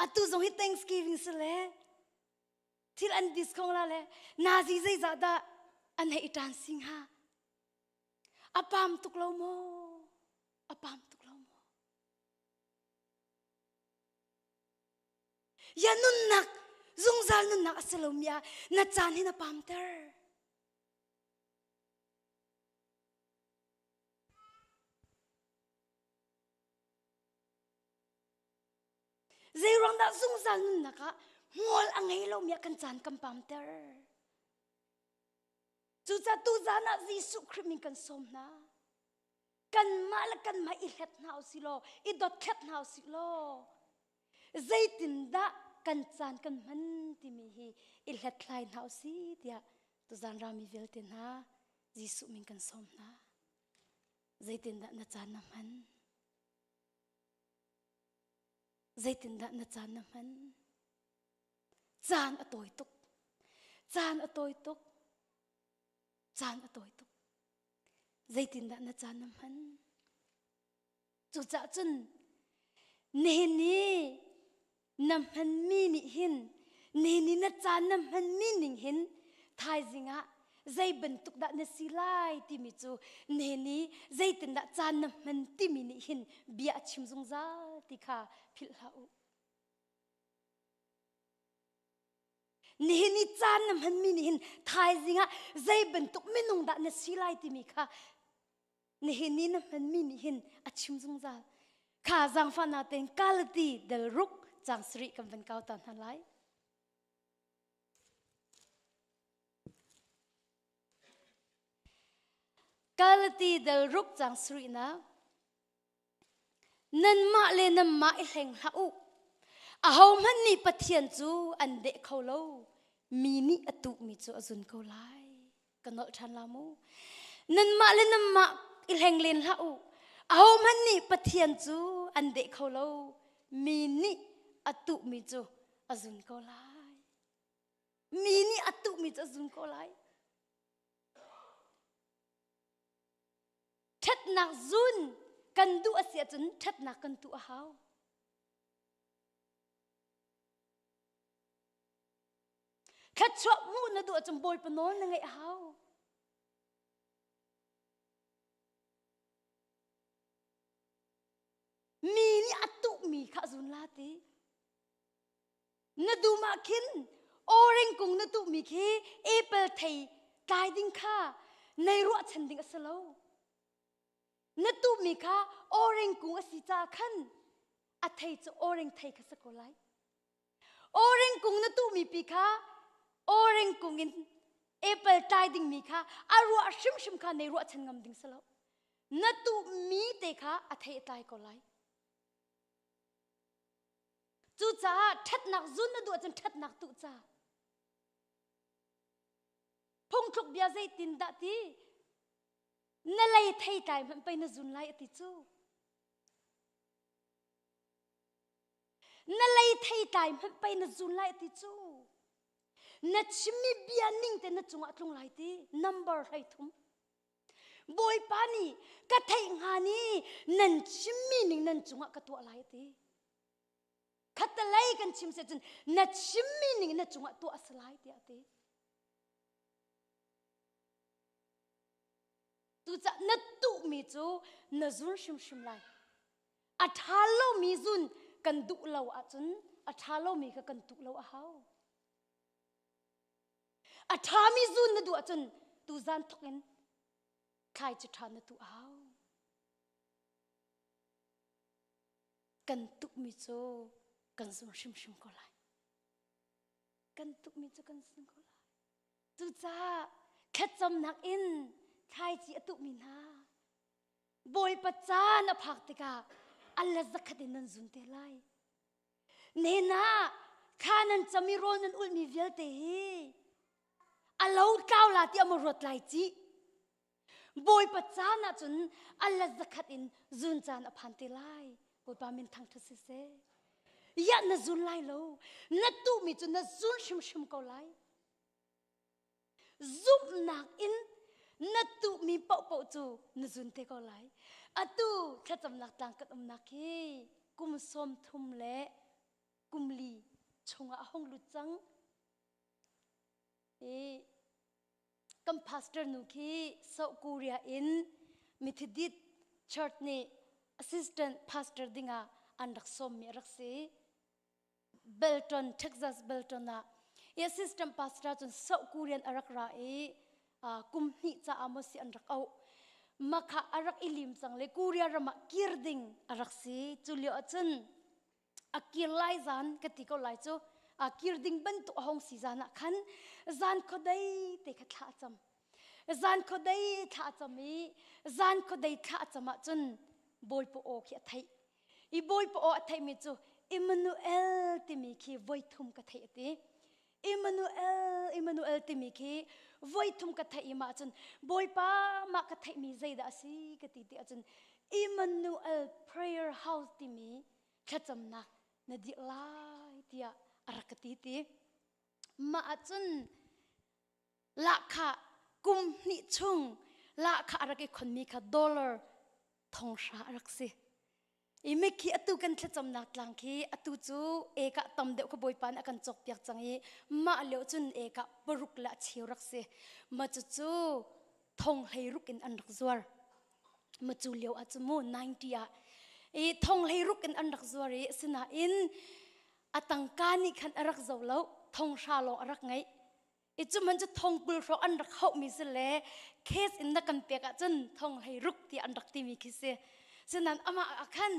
Atu zong hi Thanksgiving si le thil an discount la le nazi zeizah dah an hei i ṭan si hnga? A pam tuk lo maw? A pam tuk lo maw? Ya nunnak zungzal nunnak a si lomi ah na caan hi na pamter. Zeiruang dah zungzal nunnak ah hmual a ngei lomi ah kan caan kan pamter. Cucaah tuzan ah Jesuh Khrih min kan sawm hna. Kanmah le kanmah i hlet hna usih law, i dothlet hna usih law, zeitindah kan caan kan hman timi hi i hlethlai hna usih tiah tuzan rami vialte hna Jesuh min kan sawm hna. Zeitindah na caan na hman? Zeitindah na caan na hman? Caan a tawi tuk. Caan a tawi tuk. Caan a tawi tuk. Zeitindah na caan na hman? Cucaah cun nihin ni na hmanmi nih hin nihin ni na caan na hmanmi ning hin thaizing ah zei bantuk dah na si lai timi cu nihin ni zeitindah caan na hman timi nih hin bia a chim zungzal ti kha philh hlah u. Nihin i caan na hmanmi nih hin thaizing ah zei bantuk minung dah na si lai timi kha nihin ni na hmanmi nih hin a chim zungzal. Kha zaangfahnak tein Galati del ruk cang sarih kan van kau ta hna lai. Galati del ruk cang sarih na Nanmah le nanmah i hleng hlah u. Ahohmanh nih Pathian cu an deh kho lo. Mi nih a tuhmi cu a zun ko lai. Ka nolh ṭhan la mu. Nanmah le nanmah i hleng len hlah u. Ahohmanh nih Pathian cu an deh kho lo. Mi nih a tuhmi cu a zun ko lai. Mi nih a tuhmi cu a zun ko lai. Ṭhatnak zun kan duh a si ahcun ṭhatnak kan tuh a hau. Thluachuah hmuh na duh ahcun Bawipa nawl na ngaih a hau. Mi nih a tuhmi kha a zun la ti. Na dum ah khin orange kung na tuhmi khi apple thei tlai ding kha. Nei ruahchan ding a si lo. Na tuhmi kha orange kung a si caah khan a thei cu orange thei kha si ko lai. Orange kung na tuhmi pi kha orange kung in apple tlai dingmi kha a ruah hrimhrim kha nei ruahchan ngam ding si lo. Na tuhmi te kha a thei a tlai ko lai. Cucaah ṭhatnak zun na duh ahcun ṭhatnak tuh ca. Phungthluk bia zeitin dah ti? Na lei thei tlai hmanh pei na zun lai a ti cu. Na lei thei tlai hmanh pei na zun lai a ti cu. Na chimmi bia ning te na cungah tlung lai ti. Number 13. Bawipa nih ka theih hnga ni nan chimmi ning nan cungah ka tuah lai a ti. Khattalei kan chim se cun na chimmi ning na cungah tuah a si lai tiah a ti. Cucaah na tuhmi cu na zun hrimhrim lai. A ṭha lomi zun kan duh lo ahcun a ṭha lomi kha kan tuh lo a hau. A ṭhami zun na duh ahcun tuzan thawk in thlaici ṭha na tuh a hau. Kan tuhmi cu kan zun hrimhrim ko lai. Kan tuhmi cu kan zun ko lai. Cucaah thlacamnak in thlaici a tuhmi hna Bawipa caan a phak tikah Allah zakhat in nan zun te lai. Nena thla nan cam i rawl nan ulhmi vialte hi a lo tlau la ti a ruat lai ci. Bawipa caan ahcun Allah zakhat in zun caan a phan te lai. Bawipa min thangṭhat siseh. Ya na zun lai lo. Na tuhmi cu na zun hrimhrim ko lai. Zumhnak in na tuhmi paohpaoh cu na zun te ko lai. Atu thlacamnak tlang kan umnak hi kum 34 chungah a hung lut cang. I kan pastor nu khi South Korea in Methodist Church nih assistant pastor dingah an rak sawmmi a rak si. Belton, Texas Belton ah i assistant pastor cun South Korean a rak ra i kum hnih caah maw si an rak auh. Makha a rak i lim cang le Korea ram ah kir ding a rak si. Cu lio ahcun a kir lai zan ka ti ko lai cu a kir ding bantuk a hong si zan ah khan zan khuadei te kha thla a cam. Zan khuadei thla a cam i zan khuadei thla a cam ahcun Bawipa aw khi a theih. I Bawipa aw a theihmi cu Emmanuel timi khi voi thum ka theih a ti. Emmanuel, Emmanuel timi khi voi thum ka theih i mah cun Bawipa mah ka theihmi zeidah a si ka ti ti ahcun Emmanuel Prayer House timi thlacamnak na dirh lai tiah a rak ka ti ti. Mah ahcun lahkhah kum hnih chung lahkhah a rak i khonmi kha dollar 500 a rak si. I mikhi atu kan thlacamnak tlang khi atu cu eka tam deuh kha Bawipa nih a kan cawkpiak cang i mah lio cun eka paruk le a cheu rak si. Ma cucu 16,000 in an rak zuar. Ma cu lio ah cu mu 90 ah i 16,000 in an rak zuar i asinain a tangka nih khan a rak zo lo 500 lawng a rak ngeih. I cu man cu 20,000 hrawng an rak hauhmi si le case in na kan pek ahcun 16,000 ti an rak timi khi si. Sinan amah ah khan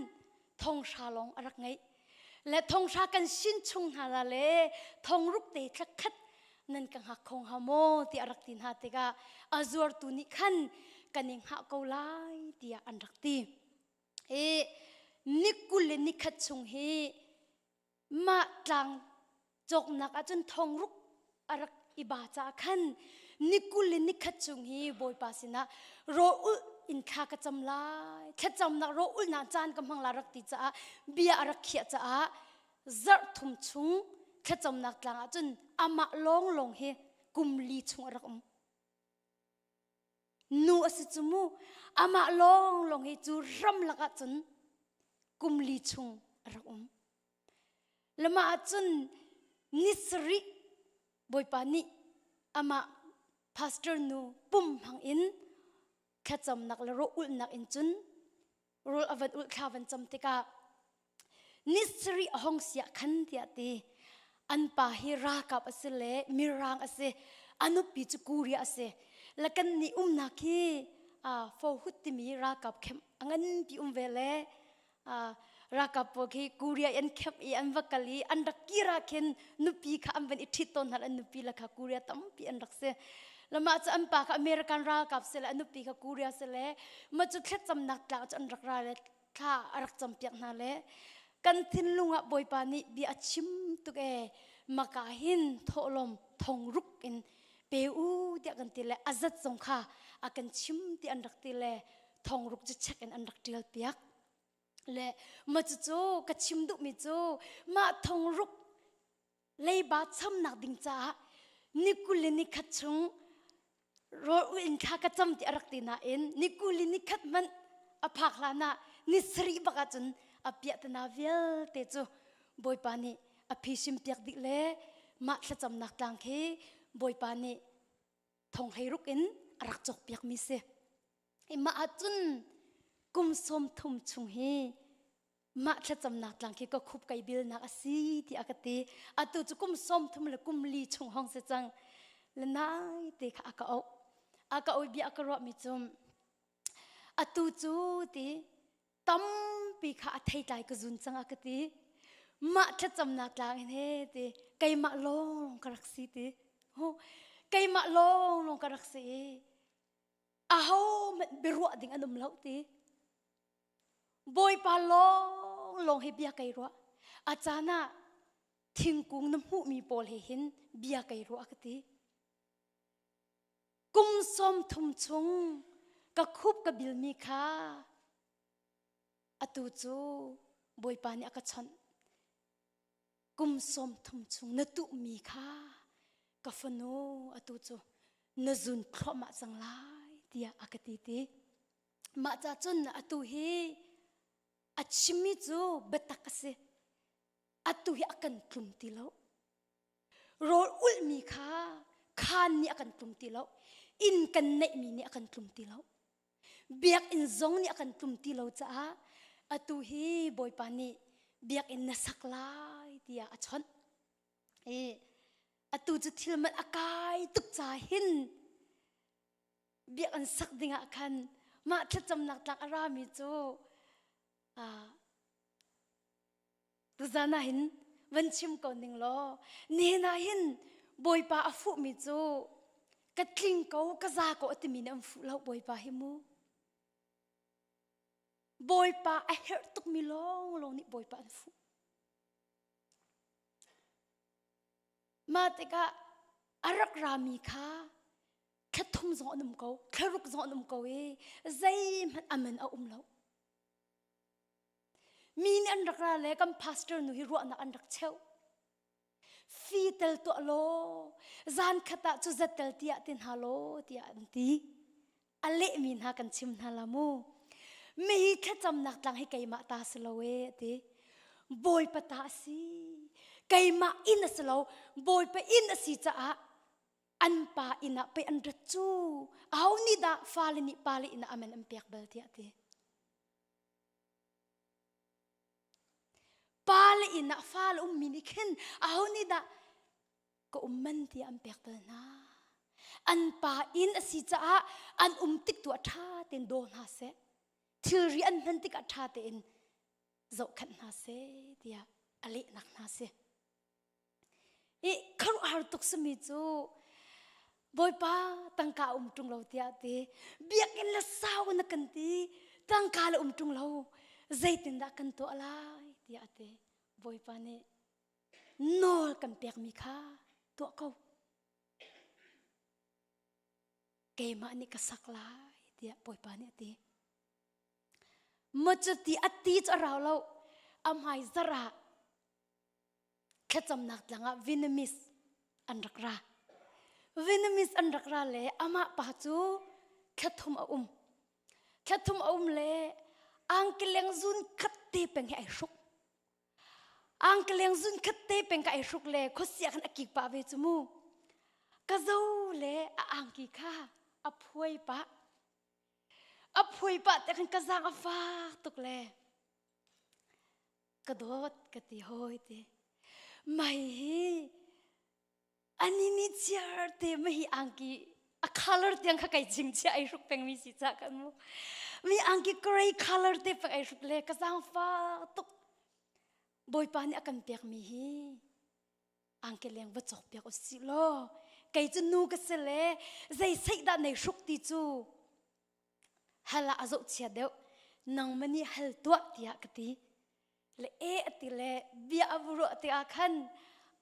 500 lawng a rak ngeih. Le 500 kan sin chung hna la le 6,000 te thlakhat nan ka hngak kho hnga maw ti a rak ti hna tikah a zuartu nih khan kan i hngah ko lai tiah an rak ti. I ni 21 chung hi mah tlang cawknak ahcun 6,000 a rak i ba caah khan ni 21 chung hi Bawipa sinah rawl ulh in thla ka cam lai thlacamnak rawl ulhnak caan ka hmang la rak ti caah bia a rak khiah caah zarh thum chung thlacamnak tlang ahcun amah lawnglawng hi kum li chung a rak um. Nu a si cu mu amah lawnglawng hi cu ramlak ahcun kum li chung a rak um. Lama ahcun ni sarih Bawipa nih amah pastor nu pum hmang in thlacamnak le rawh ulhnak in cun rawl a van ulh thla van cam tikah ni sarih a hong siah khan tiah ti an pa hi ralkap a si le mirang a si a nupi cu Korea a si. La kan nih umnak hi fo hut timi ralkap camp a nganpi um ve le ralkap pawl khi Korea an camp i an va kal i an rak kir ah khin nupi kha an van i ṭhit tawn hna an nupi le kha Korea tampi an rak si. Lamah cu an pa kha American ralkap si le a nupi kha Korea si le mah cu thlacamnak tlang cu an rak ra le thla a rak campiak hna le kan thinlung ah Bawipa nih bia a chim tuk ee maka hin thawhlawm thong ruk in pe u tiah kan ti le a zat zong kha a kan chim ti an rak ti le thong ruk cu check in an rak tial piak le ma cu ka chim duhmi cu mah thong ruk leiba chamnak ding caah ni kul le ni khat chung rawl in thla ka cam ti a rak ti nain ni kul le ni khat hmanh a phak hlan ah ni sarih bak ahcun a piahtana vialte cu Bawipa nih a phisim piak dih le mah thlacamnak tlang khi Bawipa nih thong hlei ruk in a rak cawk piak mi si. Mah ahcun kum sawm thum chung hi mah thlacamnak tlang khi ka khup kai bilnak a si tiah ka ti. Atu cu kum 30 le kum li chung hong si cang. Le nai te kha a ka auh. A ka auh bia a ka ruahmi cu atu cu ti tampi kha a theitlai ka zun cang a ka ti. Mah thlacamnak tlang in he ti keimah lawng ka rak si ti. Keimah lawng lawng ka rak si i aho hmanh biaruah ding an um lo ti. Bawipa lawng lawng hi bia kai ruah. A caan ah thingkung na hmuhmi pawl he hin bia kai ruah ka ti. Kum 30 chung ka khup ka bilmi kha atu cu Bawipa nih a ka chawnh. Kum 30 chung na tuhmi kha ka fanu atu cu na zun thluahmah cang lai tiah a ka ti ti. Mah ca cun atu hi a chimmi cu biatak a si. Atu hi a kan tlum ti lo. Rawl ulhmi kha khaan nih a kan tlum ti lo. Inn kan neihmi nih a kan tlum ti lo. Biakinn zong nih a kan tlum ti lo caah atu hi Bawipa nih biakinn na sak lai tiah a chawnh. I atu cu thil man a kai tuk ca hin biakinn sak dingah khan mah thlacamnak tlak a rami cu tuzan ah hin van chim ko ning law nihin ah hin bawipa a fuhmi cu ka tling ko ka za ko a timi nih an fuh lo bawipa hi mu bawipa a herh tukmi lawng lawng nih bawipa an fuh Mah tikah a rak rami kha thla thum zong an um ko, thla ruk zong an um ko i zeihmanh aman a um lo. Mi nih an rak ra le kan pastor nu hi ruahnak an rak cheuh. Fi tel tuah law, zan khat ah cu zat tel tiah ti hna law tiah an ti. A lehmi hna kan chim hna la mu. Mi hi thlacamnak tlang hi keimah ta si lo e ti. Bawipa ta a si. Keimah inn a si lo. Bawipa inn a si caah an pa inn ah pei an rat cu. Aho nih dah fale nih pale inn ah amen an pek bal tiah ti. Pale inn ah fale ummi nih khin aho nih dah ka um man tiah an pek bal hna. An pa inn a si caah an um tik tu ah ṭha tein daw hna seh. Thilri an hman tikah ṭha tein zohkhenh hna seh tiah a lehnak hna si. I khuaruahhar tuk simi cu Bawipa tangka um ṭung lo tiah ti biakinn le sau na kan ti tangka le um ṭung lo zeitindah kan tuah lai tiah a ti. Bawipa nih nawl kan pekmi kha tuah ko. Keimah nih ka sak lai tiah Bawipa nih a ti. Maw cuti a ti cu a rau lo. A hmai zarh ah thlacamnak tlang ah Vietnamese an rak ra. Vietnamese an rak ra le amah pa cu thla thum a um. Thla thum a um le angkeleng zun khat te peng hi ai hruk. Angkeleng zun khat te peng ka ai hruk le khuasia khan a kik pah ve cu mu. Ka zo le a angki kha a phuai pah. A phui pah te khan ka zaang a fak tuk le ka dawt ka ti hawi te. Mai hi ani ni chiar te mai hi angki A color tiang kha kai ching chia ai hruk peng mi si cha kan mu. Mi angki gray color te pak ai hruk le ka zang fa tuk. Bawipa nih a kan pek mi hi angki leng va cawk piak usih law kei cu nu ka si le zei seih dah nei hruk ti cu hal ah a zoh chia deuh nangmah nih hal tuah tiah ka ti le e a ti le bia a vu ruah tikah khan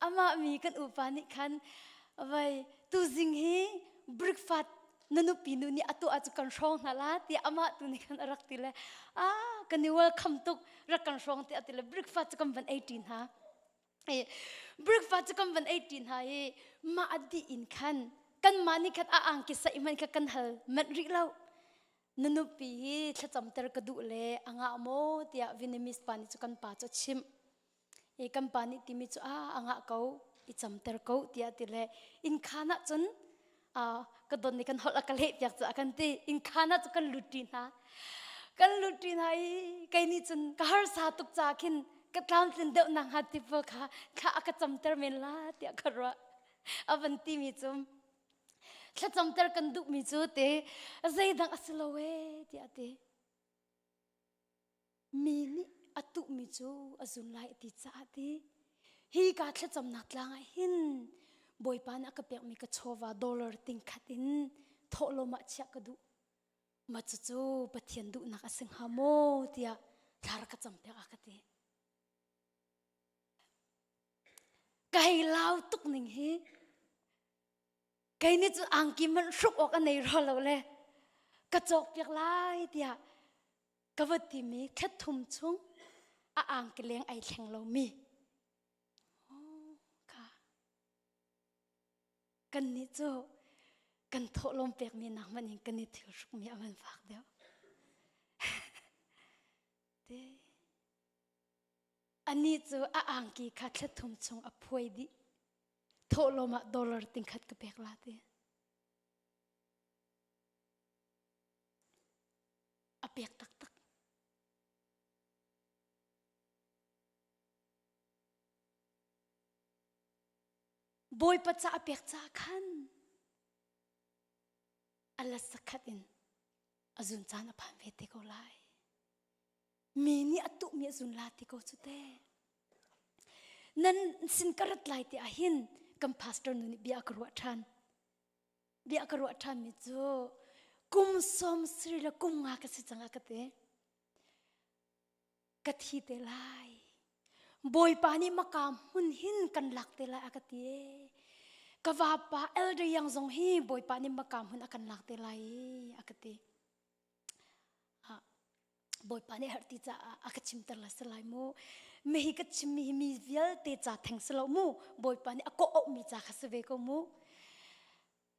amah mi kan upa nih khan vai tuzing hi breakfast na nupi nu nih a tuah cu kan hrawng hna la tiah amah tu nih khan a rak ti le ah kan i welcome tuk rak kan hrawng tiah ti le breakfast cu kan van ei ṭi hna breakfast cu kan van ei ṭi hna i mah a dih in khan kanmah nih khan a angki saih hmanh kha kan hal manh rih lo na nupi hi thlacamter ka duh le a ngah maw tiah Vietnamese pa nih cu kan pa cu a chimh i kan pa nih timi cu a a ngah ko i camter ko tiah ti le inn khan ah cun ka don nih kan holh a ka leh piak cu a kan ti inn khan ah cu kan lut ṭi hna kan lut ṭi hna i kei nih cun ka harsa tuk ca khin ka tlamtlin deuh nak hnga ti pawl kha thla a ka camter men la tiah ka ruah a van timi cu thlacamter kan duhmi cu te zeidang a si lo ee tiah a ti Mi nih a tuhmi cu a zun lai a ti caah ti hi ka thlacamnak tlang ah hin Bawipa nih a ka pekmi ka chawva dollar ting khat in thawhlawm ah chiah ka duh. Mah cucu Pathian duhnak a si hnga maw tiah thla rak ka campiak a ka ti. Ka hei lau tuk ning hi kei nih cun angki hmanh hruk awk a nei rua lo le ka cawk piak lai tiah ka va timi thla thum chung a angki leng ai thleng lomi kha kan nih cu kan thawhlawm pekmi nak hmanh in kan i thil hrukmi a van fak deuh te anih cu a angki kha thla thum chung a phuai dih thawhlawm ah dollar tingkhat ka pek la ti a pek taktak Bawipa ca a pek ca khan a la sakhat in a zun caan a phan ve te ko lai mi nih a tuhmi a zun la ti ko cu te nan sin ka rat lai ti ah hin kan pastor nu nih bia ka ruah ṭhan bia ka ruah ṭhan mi cu kum som sri le kum nga ka si cang a ka ti ka thi te lai bawipa nih maka hmun hin kan lak te lai a ka ti ka vapa elder yang zong hi bawipa nih maka hmun a kan lak te lai a ka ti Bawipa nih herh ti caah a ka chimter la si lai mu mi hi ka chimmi hi mi vialte ca theng si lo mu Bawipa nih a kawh auhmi ca kha si ve ko mu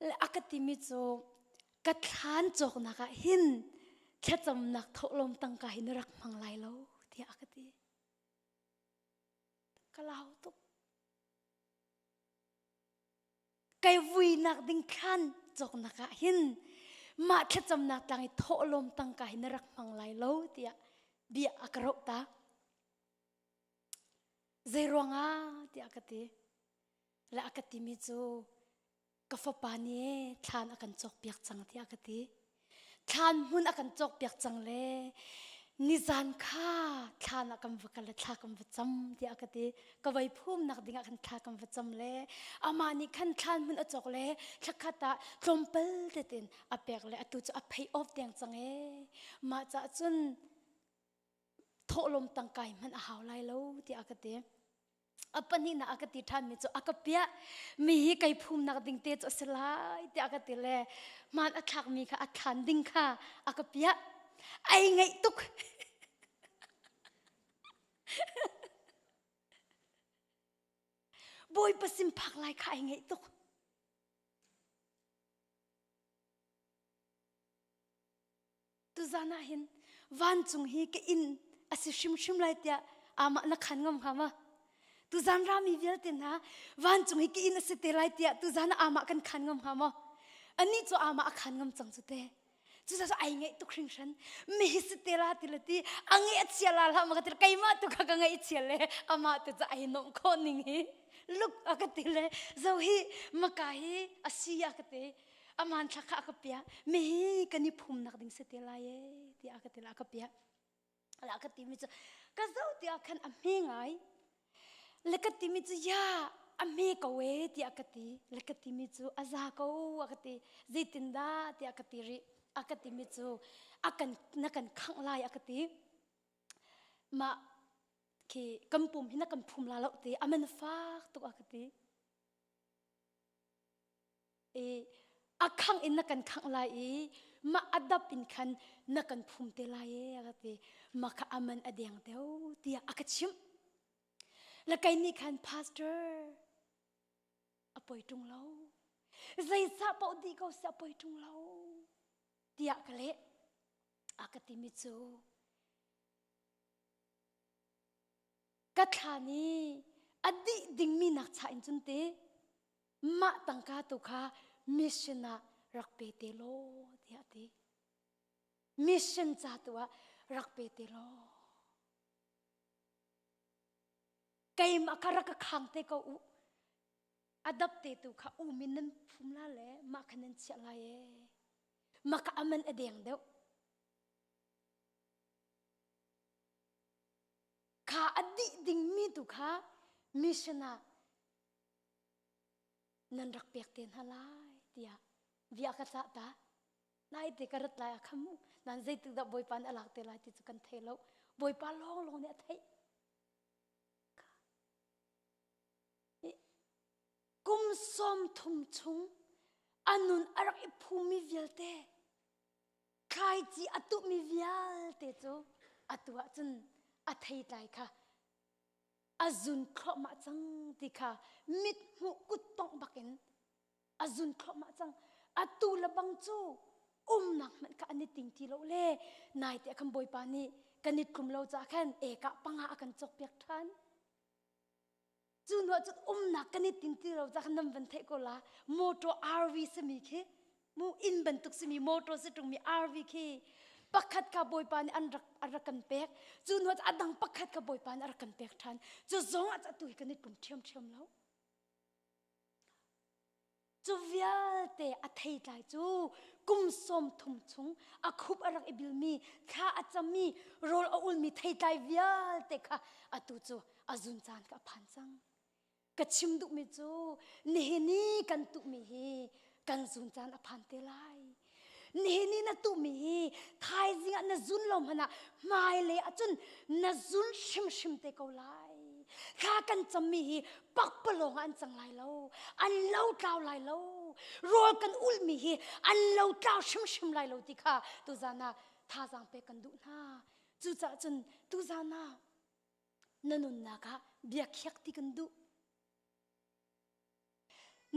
le a ka timi cu ka thlan cawknak ah hin thlacamnak thawhlawm tangka hi na rak hmang lai lo tiah a ka ti ka lau tuk Kai vuinak ding thlan cawknak ah hin mah thlacamnak tlang i thawhlawm tangka hi na rak hmang lai lo tiah bia a ka roh ta. Zei ruangah tiah ka ti. Le a ka timi cu ka fapa nih thlan a kan cawkpiak cang tiah ka ti. Thlan hmun a kan cawkpiak cang le nizan kha thlan ah kan va kal le thla kan va cam tiah ka ti. Ka vei phumnak ding ah khan thla kan va cam le amah nih khan thlan hmun a cawk le thlakhat ah tlawmpal tein a pek le atu cu a pay off deng cang ee. Mah cah cun thawhlawm tangka hi hman a hau lai lo tiah a ka ti. A pahnihnak a ka ti ṭhanmi cu a ka piah mi hi kei phumnak ding te cu a si lai tiah a ka ti le hmaan a thlakmi kha a thlan ding kha a ka piah ai ngaih tuk Bawipa sin phak lai kha ai ngaih tuk Tuzan ah hin vancung hi ka inn a si hrimhrim lai tiah amah na khan ngam hnga ma? Tuzan rami vialte hna vancung hi ka inn a si te lai tiah tuzan ah amah kan khan ngam hnga maw? Anih cu amah a khan ngam cang cu te. Cucaah ai ngaih tuk hringhran. Mi hi si te la ti le ti a ngaih a chia la hlah ma ka ti keimah tu kha ka ngaih chia le amah tu cu ai nuamh khawh ning hi luk a ka ti le zo hi maka hi a si a ka ti. Aman thla kha a ka piah. Mi hi kan i phumnak ding si te lai e tiah a ka ti la a ka piah. Ala ka timi cu ka zoh tiah khan a hme ngai. Le ka timi cu ya a hme ko e tiah ka ti. Le ka timi cu a za ko a ka ti. Zeitindah tiah ka ti rih. A ka timi cu a kan na kan khangh lai a ka ti. Mah khi kan pum hi na kan phum la lo ti a man fak tuk a ka ti. I a khangh in na kan khangh lai i mah a dap in khan na kan phum te lai e a ka ti. Mah kha a man a deng deuh tiah a ka chimh. La kei nih khan pastor a poi ṭung lo. Zeicah paoh dih ko seh a poi ṭung lo tiah ka leh. A ka timi cu ka thla nih a dih dingmi nak cha in cun te mah tangka tu kha mission ah rak pe te law tiah a ti. Mission ca tu ah rak pe te law. Keimah kha rak ka khang te ko u. A dap te tu kha u min nan phum la le mah kha nan chiah lai e. Mah kha aman a deng deuh. Kha a dih dingmi tu kha mission ah nan rak pek te hna lai tiah bia ka cah ta. Nai te ka rat lai a kham nan zeitik dah Bawipa nih a lak te lai ti cu kan thei lo. Bawipa lawng lawng nih a theih. Kum 30 chung a nun a rak i phumi vialte thlaici a tuhmi vialte cu atu ahcun a theitlai kha a zun thluahmah cang ti kha mit hmuh kut tongh bakin a zun thluahmah cang. Atu le bang cu umnak hmanh kha an i ting ti lo le nai te khan Bawipa nih kan i tlum lo caah khan eka panga a kan cawkpiak ṭhan. Cu hnu ah cun umnak kan i tin ti lo caah khan nan van theih ko la motor RV simi khi mu inn bantuk simi motor si ṭungmi RV khi pakhat kha Bawipa nih an rak a rak kan pek. Cu hnu ah a dang pakhat kha Bawipa nih a rak kan pek ṭhan. Cu zong ah atu hi kan i tlum ṭhiamṭhiam lo. Cu vialte a theitlai cu kum 30 chung a khup a rak i bilmi, thla a cammi, rawl a ulmi theitlai vialte kha atu cu a zun caan kha a phan cang. Ka chim duhmi cu nihin i kan tuhmi hi kan zun caan a phan te lai. Nihin i na tuhmi hi thaizing ah na zun lo hmanh ah hmailei ahcun na zun hrimhrim te ko lai. Thla kan cammi hi pakpalawng ah an cang lai lo. An lo tlau lai lo. Rawl kan ulhmi hi an lo tlau hrimhrim lai lo ti kha tuzan ah thazaang pek kan duh hna. Cucaah cun tuzan ah na nunnak ah bia khiak ti kan duh.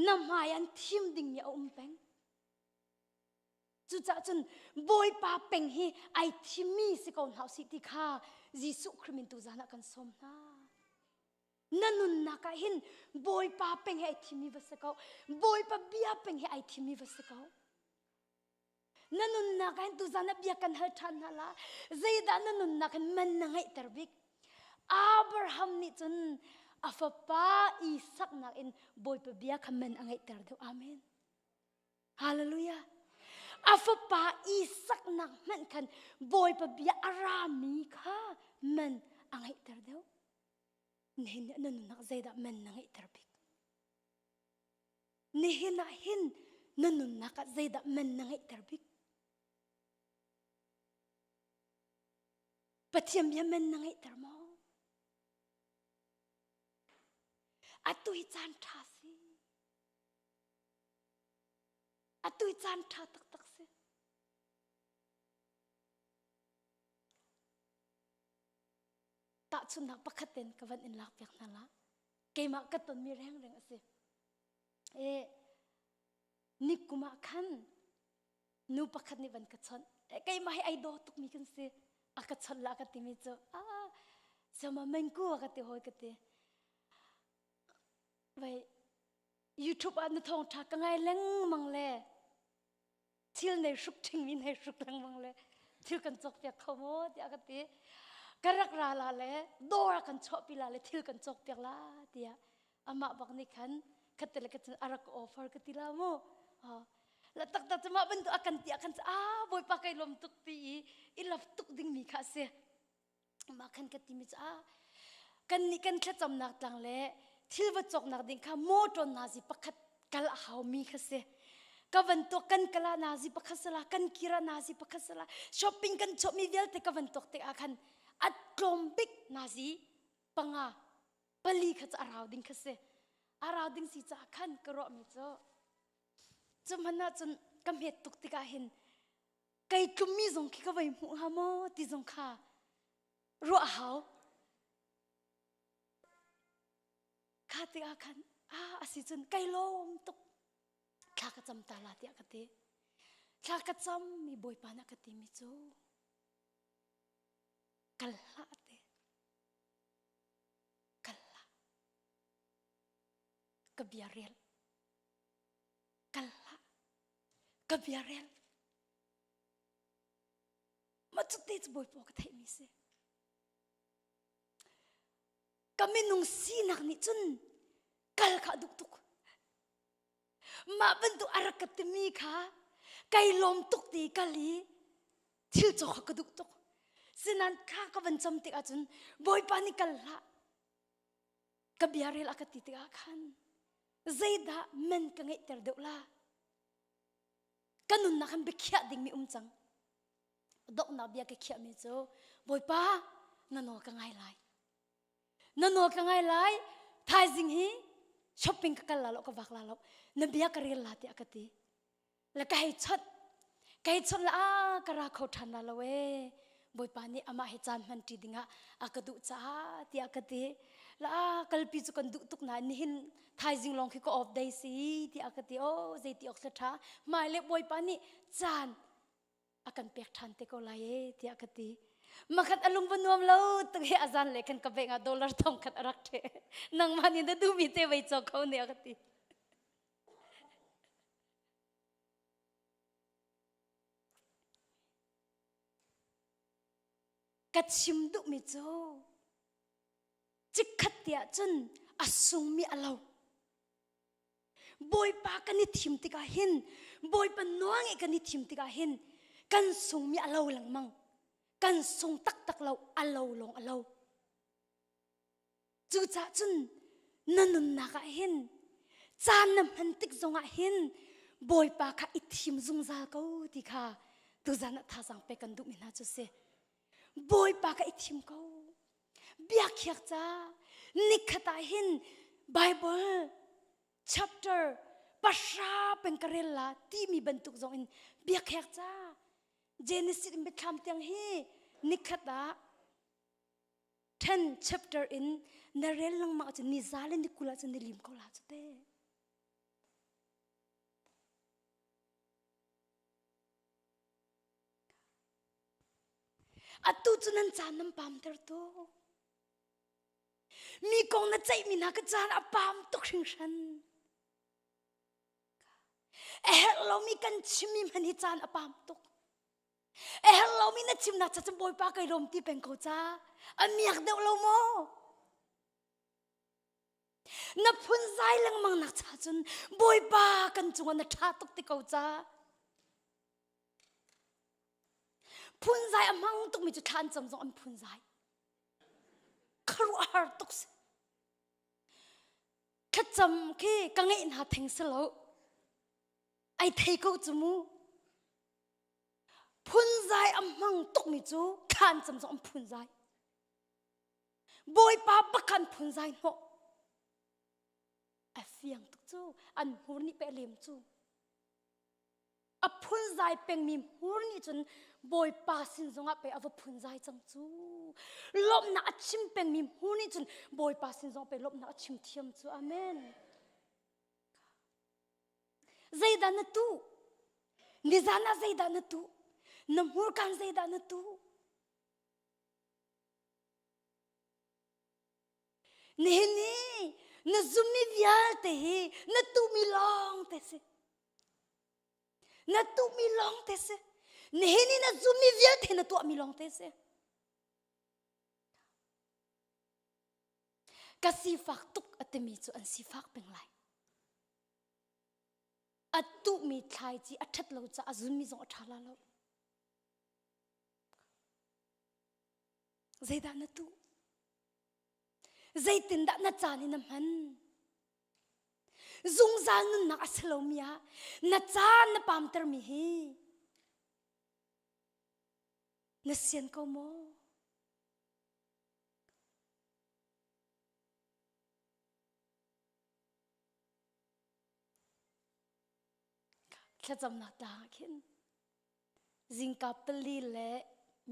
Na hmai an thim dingmi a um peng. Cucaah cun Bawipa peng hi ai thimmi si ko hna usih ti kha Jesuh Khrih min tuzan ah kan sawm hna. Na nunnak ah hin Bawipa peng hi ai thimmi va si ko. Bawipa bia peng hi ai thimmi va si ko. Na nunnak ah hin tuzan ah bia kan hal ṭhan hna la. Zeidah na nunnak hin man na ngeihter bik? Abraham nih cun a fapa Isak nakin Bawipa bia kha man a ngeihter deuh. Amen. Hallelujah. A fapa Isak nak hmanh khan Bawipa bia a rami kha man a ngeihter deuh. Nihin na nunnak zeidah man na ngeihter bik? Nihin ah hin na nunnak ah zeidah man na ngeihter bik? Pathian bia man na ngeihter maw? Atu hi caan ṭha si. Atu hi caan ṭha taktak si. Tahchunhnak pakhat ten ka van in lak piak hna la. Keimah ka tonmi rengreng a si. E, ni kum ah khan nu pakhat nih van ka chawnh. E, keimah hi ai daw tukmi kan si. A ka chawnh la ka timi cu, ah, sama mengku a ka ti hoi ka ti. Vai, YouTube ah na thawngṭha ka ngai lengmang le thil nei hruk ṭhingmi nei hruk lengmang le thil kan cawkpiak kho maw tiah ka ti. Ka rak ra la le dawr ah kan chuahpi la le thil kan cawkpiak la tiah amah bak nih khan khatte le khat cun a rak offer ka ti la mu. La taktak cu mah bantuk a kan ti ah khan a bawipa kai lawm tuk ti i i love tuk dingmi kha a si. Mah khan ka timi cu a kan nih kan thlacamnak tlang le thil va cawknak ding kha motor nazi pakhat kal a haumi kha si. Ka van tuak kan kala nazi pakhat sala kan kira nazi pakhat sala shopping kan chawhmi vialte ka van tuak tik ah khan a tlawm bik nazi panga pali kha cu a rau ding kha si. A rau ding si caah khan ka ruahmi cu cu hmanh ah cun ka hmet tuk tikah hin kei tlummi zong khi ka vei hmuh hnga maw ti zong kha ruah a hau. Kha tikah khan ah a si cun kai lawm tuk thla ka cam ta la tiah ka ti. Thla ka cam mi Bawipa nih a ka timi cu kal hlah te kal hlah ka bia rel kal hlah ka bia rel ma cu te cu bawipa ka theihmi si ka minung sinak nih cun kal kha duh tuk mah bantuk a rak ka timi kha kai lawm tuk ti kal i thil cawk kha ka duh tuk sinan kha ka van cam tik ahcun bawipa nih kal hlah ka bia rel a ka ti tikah khan zeidah men ka ngeihter deuh la ka nunnak han biakhiah dingmi um cang donghnak bia ka khiahmi cu bawipa na nawl ka ngai lai na nawl ka ngai lai thaizing hi shopping ka kal la lo ka vak la lo na bia ka rel la tiah ka ti le ka hei chawnh ka hei chawnh le a ka ra kho ṭhan la lo ee bawipa nih amah he caan hman ṭi dingah a ka duh caah tiah ka ti la kalpi cu kan duh tuk nain nihin thaizing lawng khi ka off day si tiah ka ti oh zeiti awk thla ṭha hmai le bawipa nih caan a kan pek ṭhan te ko lai ee tiah ka ti makhat a lung va nuam lo tuk hi azan le khan ka bank ah dollar thong khat a rak ṭhe nangmah nih na duhmi te vei caw kho ne a ka ti Ka chim duhmi cu chikkhat te ah cun a sungmi a lo. Bawipa kan i thim tikah hin Bawipa nawl kan i thim tikah hin kan sungmi a lo lengmang. Kan sung taktak lo, a lo lawng a lo. Cucaah cun na nunnak ah hin caan na hman tik zongah hin Bawipa kha i thim zungzal ko ti kha tuzan ah thazaang pek kan duhmi hna cu si. Bawipa kha i thim ko. Biakhiak ca nikhat ah hin Bible chapter pahra peng ka rel la timi bantuk zong in biakhiak ca Genesis in biathlam tiang hi nikhat ah 10 chapter in na rel lengmang ahcun ni za le ni 20 ahcun ni lim ko la cu te. Atu cu nan caan nan pamter tuk. Mi kong na ceihmi hna ka caan a pam tuk hringhran. A herh lomi kan chimmi hmanh hi caan a pam tuk. A herh lomi na chimnak ca cun Bawipa kai lawm ti peng ko ca. A miak deuh lo maw? Na phunzai lengmang nak cha cun Bawipa kan cungah na ṭha tuk ti ko ca. Phunzai a hmang tukmi cu thla an cam zong an phunzai. Khuaruahhar tuk si. Thlacam khi ka ngeih hna theng si lo. Ai thei ko cu mu. Phunzai a hmang tukmi cu thla an cam zong an phunzai. Bawipa bak kha an phunzai hnawh. A fiang tuk cu an hmur nih peh lem cu. A phunzai pengmi hmur nih cun Bawipa sin zongah pei a va phunzai cang cu. Lawmhnak a chim pengmi hmur nih cun Bawipa sin zongah pei lawmhnak a chim thiam cu. Amen. Zeidah na tuh? Nizan ah zeidah na tuh? Na hmurkaan zeidah na tuh? Nihin ni na zummi vialte hi na tuhmi lawng te si. Na tuhmi lawng te si. Nihin ni na zummi vialte na tuahmi lawng te si. Ka sifak tuk a timi cu an sifak peng lai. A tuhmi thlaici a ṭhat lo caah a zunmi zong a ṭha la lo. Zeidah na tuh? Zeitindah na caan in na hman? Zungzal nunnak a si lomi ah na caan na pamtermi hi na sian ko maw? Thlacamnak tlang ah khin zingka pali le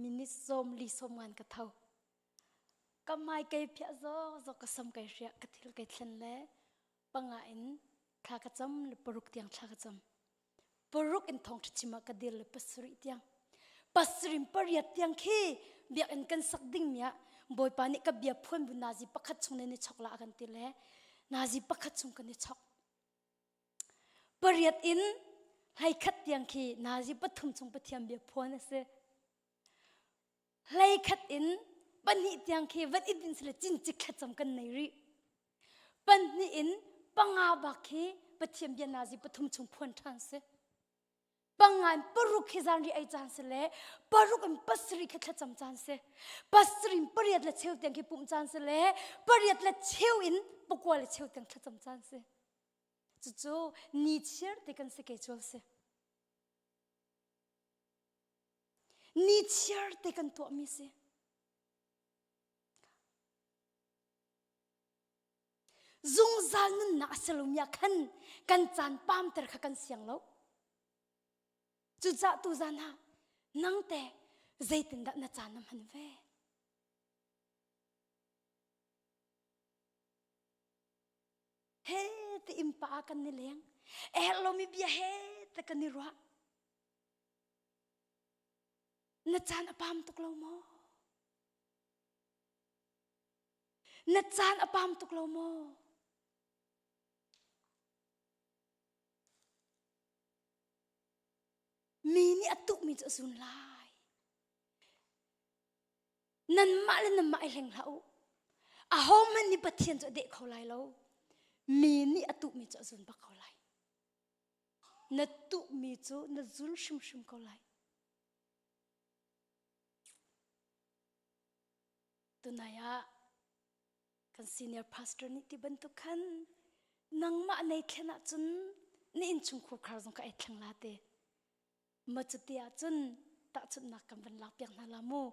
minute sawm li sawm ngan ka tho. Ka hmai kei phiah zawk ka sam kei hriah ka thil kei thlen le panga in thla ka cam le paruk tiang thla ka cam. Paruk in thawng chim ah ka dir le pasarih tiang. Pasarih pariat tiang khi biakinn kan sak ding mi ah Bawipa nih ka bia phuan bu nazi pakhat chung ne ni chok la kan ti le nazi pakhat chung kan i chok. Pariat in hlei khat tiang khi nazi pathum chung Pathian bia phuan a si. Hlei khat in pahnih tiang khi van i din sile cincik thlacam kan nei rih. Pahnih in panga bak khi Pathian bia nazi pathum chung phuan ṭhan si. Panga in paruk khi zan ri ei caan si le paruk in pasarih khi thlacam caan si. Pasarih in pariat le cheu tiang khi pumh caan si le pariat le cheu in pakua le cheu tiang thlacam caan si. Cucu ni chiar te kan si ke cual si. Ni chiar te kan tuahmi si. Zungzal nunnak a si lomi ah khan kan caan pamter kha kan siang lo. Cucaah tuzan ah nang te zeitindah na caan na hman ve? He ti impa ah kan ni leng. A herh lomi bia he te kan i ruah. Na caan a pam tuk lo maw? Na caan a pam tuk lo maw? Mi nih a tukmi cu a zun lai. Nanmah le nanmah i hleng hlah u. Ahohmanh nih Pathian cu a deh kho lai lo. Mi nih a tuhmi cu a zun bak ko lai. Na tuhmi cu na zun hrimhrim ko lai. Tunai ah kan senior pastor nih ti bantuk khan nangmah nei thlen ahcun na innchungkhur khar zong ka ei thleng la te. Ma cuti ahcun tahchunhnak kan van lak piak hna la mu.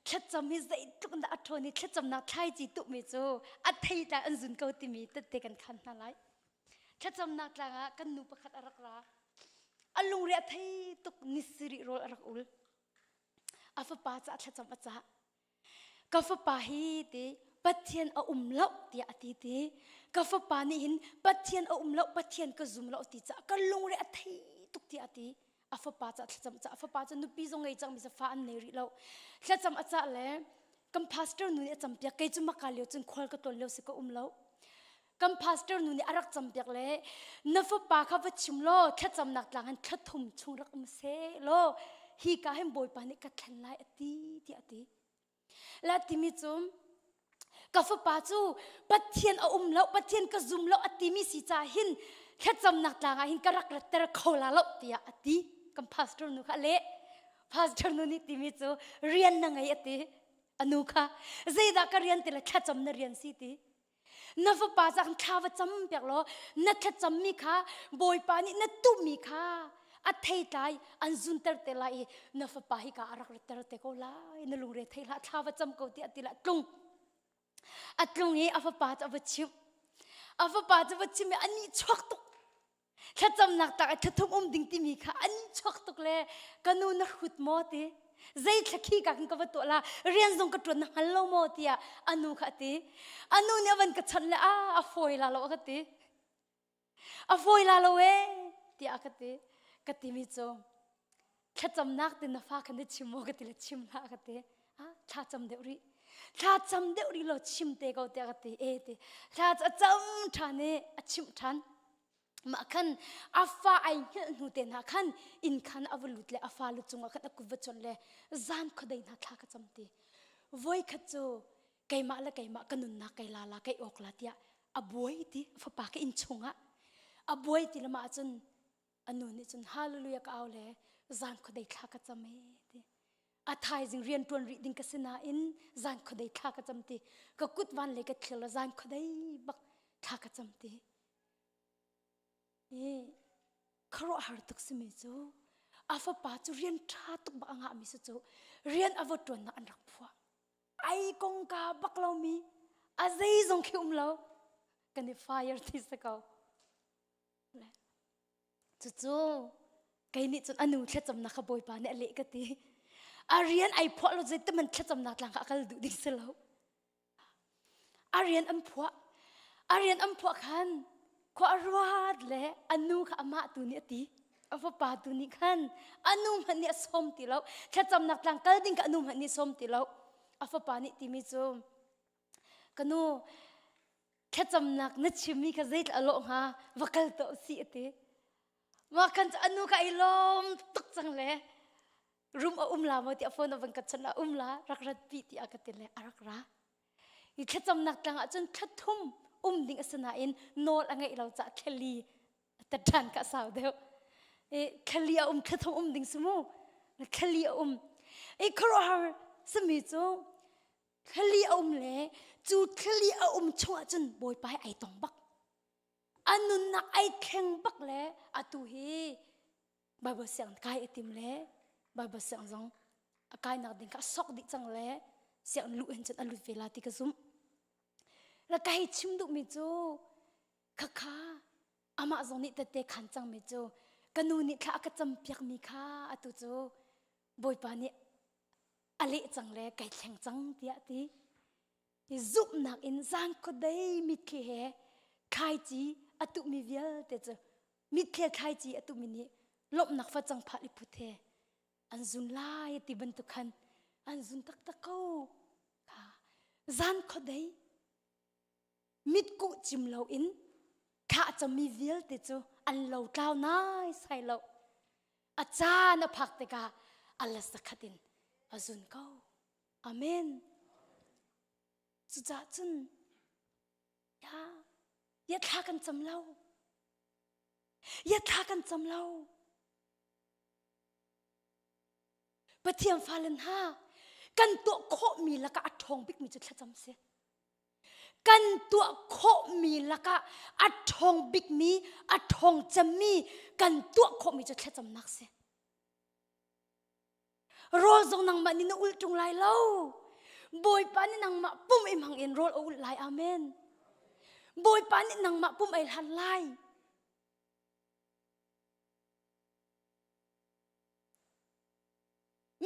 Thlacam hi zeitluk in dah a ṭhawn i thlacamnak thlaici tuhmi cu a thei tlai an zun ko timi tette kan khan hna lai. Thlacamnak tlang ah kan nu pakhat a rak ra. A lungre a thei tuk ni sarih rawl a rak ul. A fapa caah thlacam a cah. Ka fapa hi ti Pathian a um lo tiah a ti ti. Ka fapa nih hin Pathian a um lo, Pathian ka zum lo ti caah ka lungre a thei tuk tiah a ti. A fapa caah thlacam a cah. A fapa cu nupi zong ngei cangmi sa fa an nei rih lo. Thlacam a cah le kan pastor nu nih a campiak. Kei cu maka lio cun khual ka tlawn lio si ka um lo. Kan pastor nu nih a rak campiak le na fapa kha va chim law thlacamnak tlang hin thla thum chung rak um seh law hi ka hin Bawipa nih ka thlen lai a ti tiah a ti. La timi cu ka fapa cu Pathian a um lo, Pathian ka zum lo a timi si caah hin thlacamnak tlang ah hin ka rak ratter kho la lo tiah a ti. Kan pastor nu kha a leh. Pastor nu nih timi cu rian na ngei a ti. A nu kha zeidah ka rian ti le thlacam na rian si ti. Na fapa ca khan thla va cam piak law na thlacammi kha Bawipa nih na tuhmi kha a theitlai an zunter te lai i na fapa hi ka a rak ratter te ko lai na lungre thei hlah thla va cam ko tiah ti lah tlung a tlung i a fapa cu a va chimh a fapa cu va chim i a nih chuak tuk Thlacamnak tak i thathum um ding timi kha an chuak tuk le ka nu na hrut maw ti zei thlakhi ka kan ka va tuah la rian zong ka tuan na hngal lo maw tiah a nu kha a ti a nu nih a van ka chawnh le a a fawi la lo a ka ti a fawi la lo e tiah a ka ti ka timi cu thlacamnak ti na fa kha na chim maw ka ti le chim hlah ka ti thla cam deuh rih thla cam deuh rih law chim te ko tiah ka ti e ti thla a cam ṭhan i a chimh ṭhan mah khan a fa ai hngilh hnu te hna khan inn khan a va lut le a fa lu cungah khan a kut va chawnh le zan khuadei hna thla ka cam ti voi khat cu keimah le keimah ka nunnak kei la la kei awk la tiah a buai ti fapa ka inn chungah a buai ti lama cun. Anu nih cun hallelujah ka au le zan khuadei thla ka cam e ti. A thaizing rian ṭuan rih ding ka si nain zan khuadei thla ka cam ti. Ka kut van le ka thlir le zan khuadei bak thla ka cam ti. I khuaruahhar tuk simi cu a fapa cu rian ṭha tuk bak a ngahmi si cu rian a va ṭuannak an rak phuah. Ai kongka bak lomi a zeizong khi um lo kan i fire ti si ko. Cucu kei nih cun a nu thlacamnak kha Bawipa nih a leh ka ti. A rian ai phuah lo zeitiman thlacamnak tlang kha a kal duh ding si lo. A rian an phuah. A rian an phuah khan khua a ruat le a nu kha amah tu nih a ti. A fapa tu nih khan a nu hmanh nih a sawm ti lo. Thlacamnak tlang kal ding kha a nu hmanh nih sawm ti lo. A fapa nih timi cu ka nu thlacamnak na chimmi kha zeitluk a lawh hnga va kal tuah usih a ti. Mah khan cu a nu kha i lawm tuk cang le room a um la maw tiah phone a van ka chawnh a um la rak rat pi tiah ka ti le a rak ra. Hi thlacamnak tlang ah cun thla thum um ding a si nain nawl a ngeih lo caah thlali ta ṭhan ka sau deuh. I thlali a um thla thum um ding si mu. Thlali a um. I khuaruahhar simi cu thlali a um le cu thlali a um chung ah cun Bawipa hi ai tong bak. A nunnak ai thleng bak le atu hi Bible siang kai a tim le Bible siang zong a kainak ding kha a sok dih cang le siang luh hin cun a lut ve la ti ka zumh. La ka hei chim duhmi cu khakha amah zong nih tette khan cangmi cu ka nu nih thla a ka campiakmi kha atu cu Bawipa nih a leh cang le kai thleng cang tiah ti. I zumhnak in zangkhuadei mitthli he thlaici a tuhmi vialte cu mitthli thlaici a tuhmi nih lawmhnak facang phah i phut he an zun lai ti bantuk khan an zun taktak ko. Kha zan khuadei mitkuh cim loin thlah cami vialte cu an lo tlau nai sai lo. A caan a phak tikah a la sakhat in a zun ko. Amen. Cucaah cun ya ya thla kan cam lo. Ya thla kan cam lo. Pathian fale hna kan tuah khawhmi lakah a ṭhawng bikmi cu thlacam si. Kan tuah khawhmi lakah a ṭhawng bikmi, a ṭhawng cemmi kan tuah khawhmi cu thlacamnak si. Rawl zong nangmah nih na ulh ṭung lai lo. Bawipa nih nangmah pum i hmang in rawl a ulh lai. Amen. Bawipa nih nangmah pum ei hlan lai.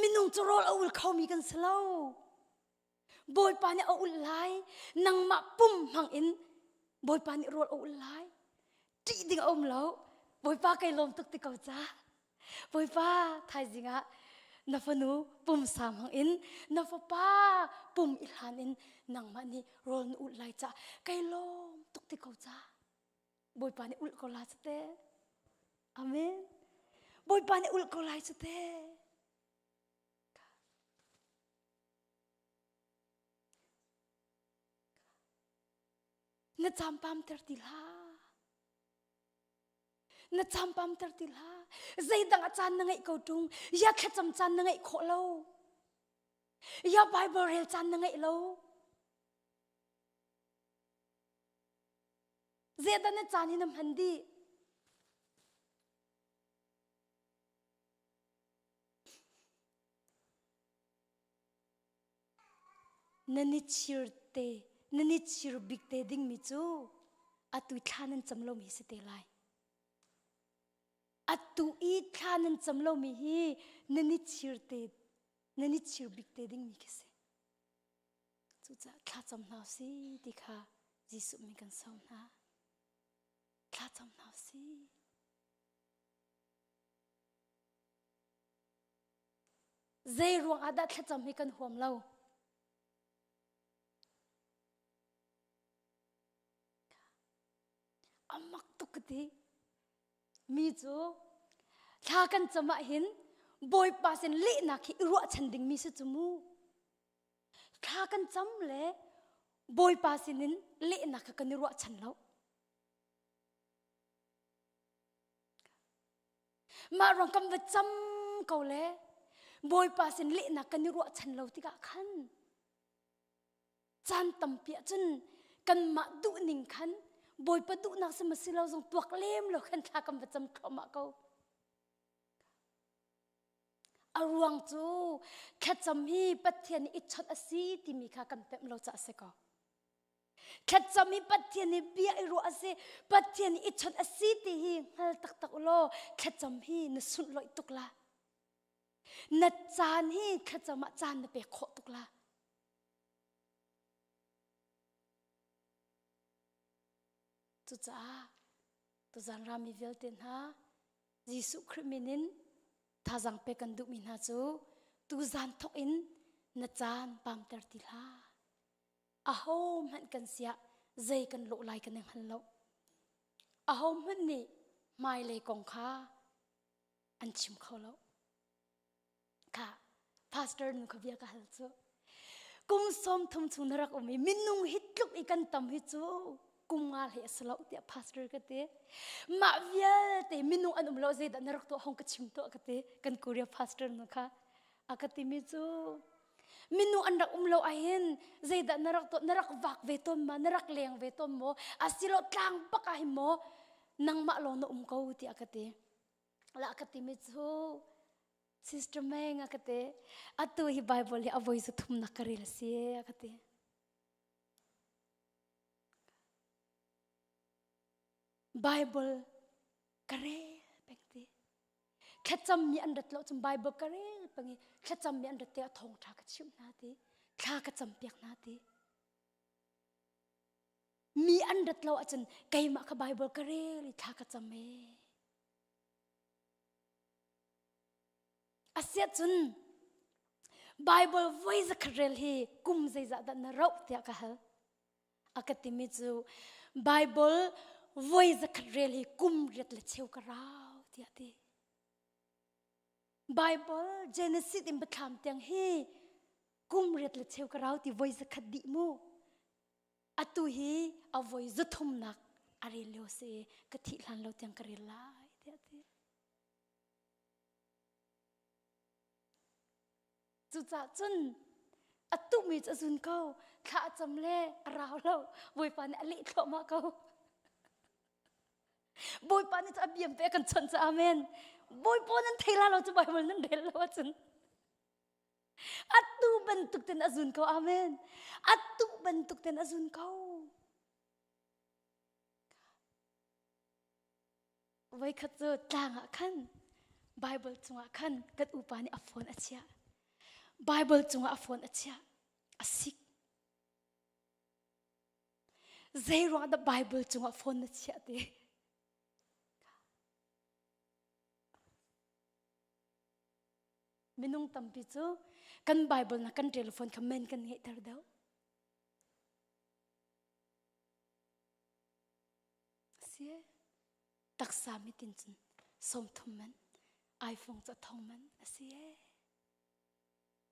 Minung cu rawl a ul khomi kan si lo. Bawipa nih a ulh lai. Nangmah pum hmang in Bawipa nih rawl a ulh lai. Ṭih ding a um lo. Bawipa kai lawm tuk ti ko ca. Bawipa thaizing ah na fanu pumsa hmang in na fapa pum i hlan in nangmah nih rawl na ulh lai ca kai lawm tuk ti ko ca. Bawipa nih ulh ko la cu te. Amen. Bawipa nih ulh ko lai cu te. Na campam ter ti hlah. Na campam ter ti hlah. Zeidang a caan na ngeih ko ṭung. Ya thlacam caan na ngeih khawh lo. Ya Bible rel caan na ngeih lo. Zeidah na caan hi na hman dih? Na ni chir te, na ni chir bik te dingmi cu atu thla nan cam lomi si te lai. Atu i thla nan cam lomi hi na ni chir te, na ni chir bik te dingmi khi si. Cucaah thlacam hna si ti kha Jesuh min kan sawm hna. Thlacam hna si. Zei ruang ah dah thlacam hi kan huam lo? Amak tuk ka ti. Mi cu thla kan cam ah hin Bawipa sin lehnak hi i ruahchan dingmi si cu mu. Thla kan cam le Bawipa sinin lehnak kha kan i ruahchan lo. Mah ruang kan va cam ko le Bawipa sin lehnak kan i ruahchan lo tikah khan caan tampi ahcun kanmah duhning khan Bawipa duhnak si ma si lo zong tuak lem lo khan thla kan va cam thluahmah ko. A ruang cu thlacam hi Pathian i chawnh a si timi kha kan pemh lo caah a si ko. Thlacam hi Pathian nih bia i ruah a si, Pathian i chawnh a si ti hi hngal taktak u law thlacam hi na sunhlawih tuk la. Na caan hi thlacam ah caan na pek khawh tuk la. Cucaah tuzan rami vialte hna Jesuh Khrih min in thazaang pek kan duhmi hna cu tuzan thawk in na caan pamter ti hlah. Ahohmanh kan siah zei kan lawh lai kan i hngal lo. Ahohmanh nih hmailei kong kha an chim kho lo. Kha pastor nu kha bia ka hal cu. Kum sawm thum chung na rak um i minung hi tluk i kan tam hi cu kum nga hlei a si lo tiah pastor ka ti. Mah vialte minung an um lo zeidah na rak tuah hong ka chim tuah ka ti. Kan Korea pastor nu kha a ka timi cu minung an rak um lo ahhin zeidah na rak tuah na rak vak ve tawn ma na rak leng ve tawn maw asilo tlang bak ah hin maw nangmah lawng na um ko tiah ka ti la ka timi cu sister Meng a ka ti atu hi Bible hi a voi zu thum nak ka rel si a ka ti Bible ka rel peng ti Thlacammi an rat lo cun Bible ka rel peng i thlacammi an rat tikah thawngṭha ka chimh hna ti, thla ka campiak hna ti. Mi an rat lo ahcun keimah kha Bible ka rel i thla ka cam ee. Asiahcun Bible voi zakhat rel hi kum zeizah dah na rauh tiah ka hal. A ka timi cu Bible voi zakhat rel hi kum riat le cheu ka rau tiah ti. Bible Genesis in Biathlam tiang hi kum riat le cheu ka rau ti voi zakhat dih mu. Atu hi a voi zathumnak a rel lio si ka thih hlan lo tiang ka rel lai tiah ti. Cucaah cun a tuhmi cu a zun ko. Thla a cam le a rau lo. Bawipa nih a leh thluahmah ko. Bawipa nih cu a biam pe a kan chawnh cu amen. Bawipa nan thei la lo cu Bible nan rel lo ahcun. Atu bantuk ten a zun ko amen. Atu bantuk ten a zun ko. Voikhat cu tlang ah khan Bible cungah khan kan upa nih a phone a chiah. Bible cungah a phone a chiah. A sik. Zei ruang dah Bible cungah phone na chiah ti? Minung tampi cu kan Bible na kan telephone kha men kan ngeihter deuh. Si taksa mitin cun 30 man iPhone cu thong man a si e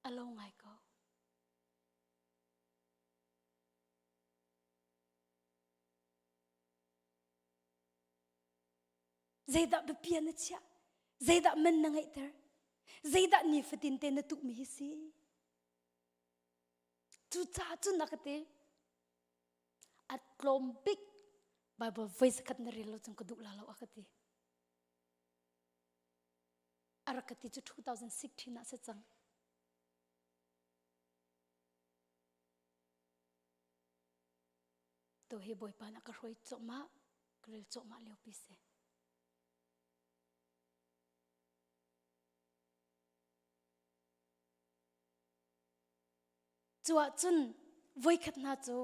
a lo ngai ko. Zeidah biapia na chiah? Zeidah man na ngeihter? Zeidah nifatin te na tuhmi hi si? Cucaah cun na ka ti. A tlawm bik Bible voi zakhat na rel lo cun ka duh la lo a ka ti. A rak ka ti cu 2016 ah si cang. Tu hi Bawipa na ka hruai cawhmah, ka rel cawhmah lio pi si. Cu ahcun voikhat hna cu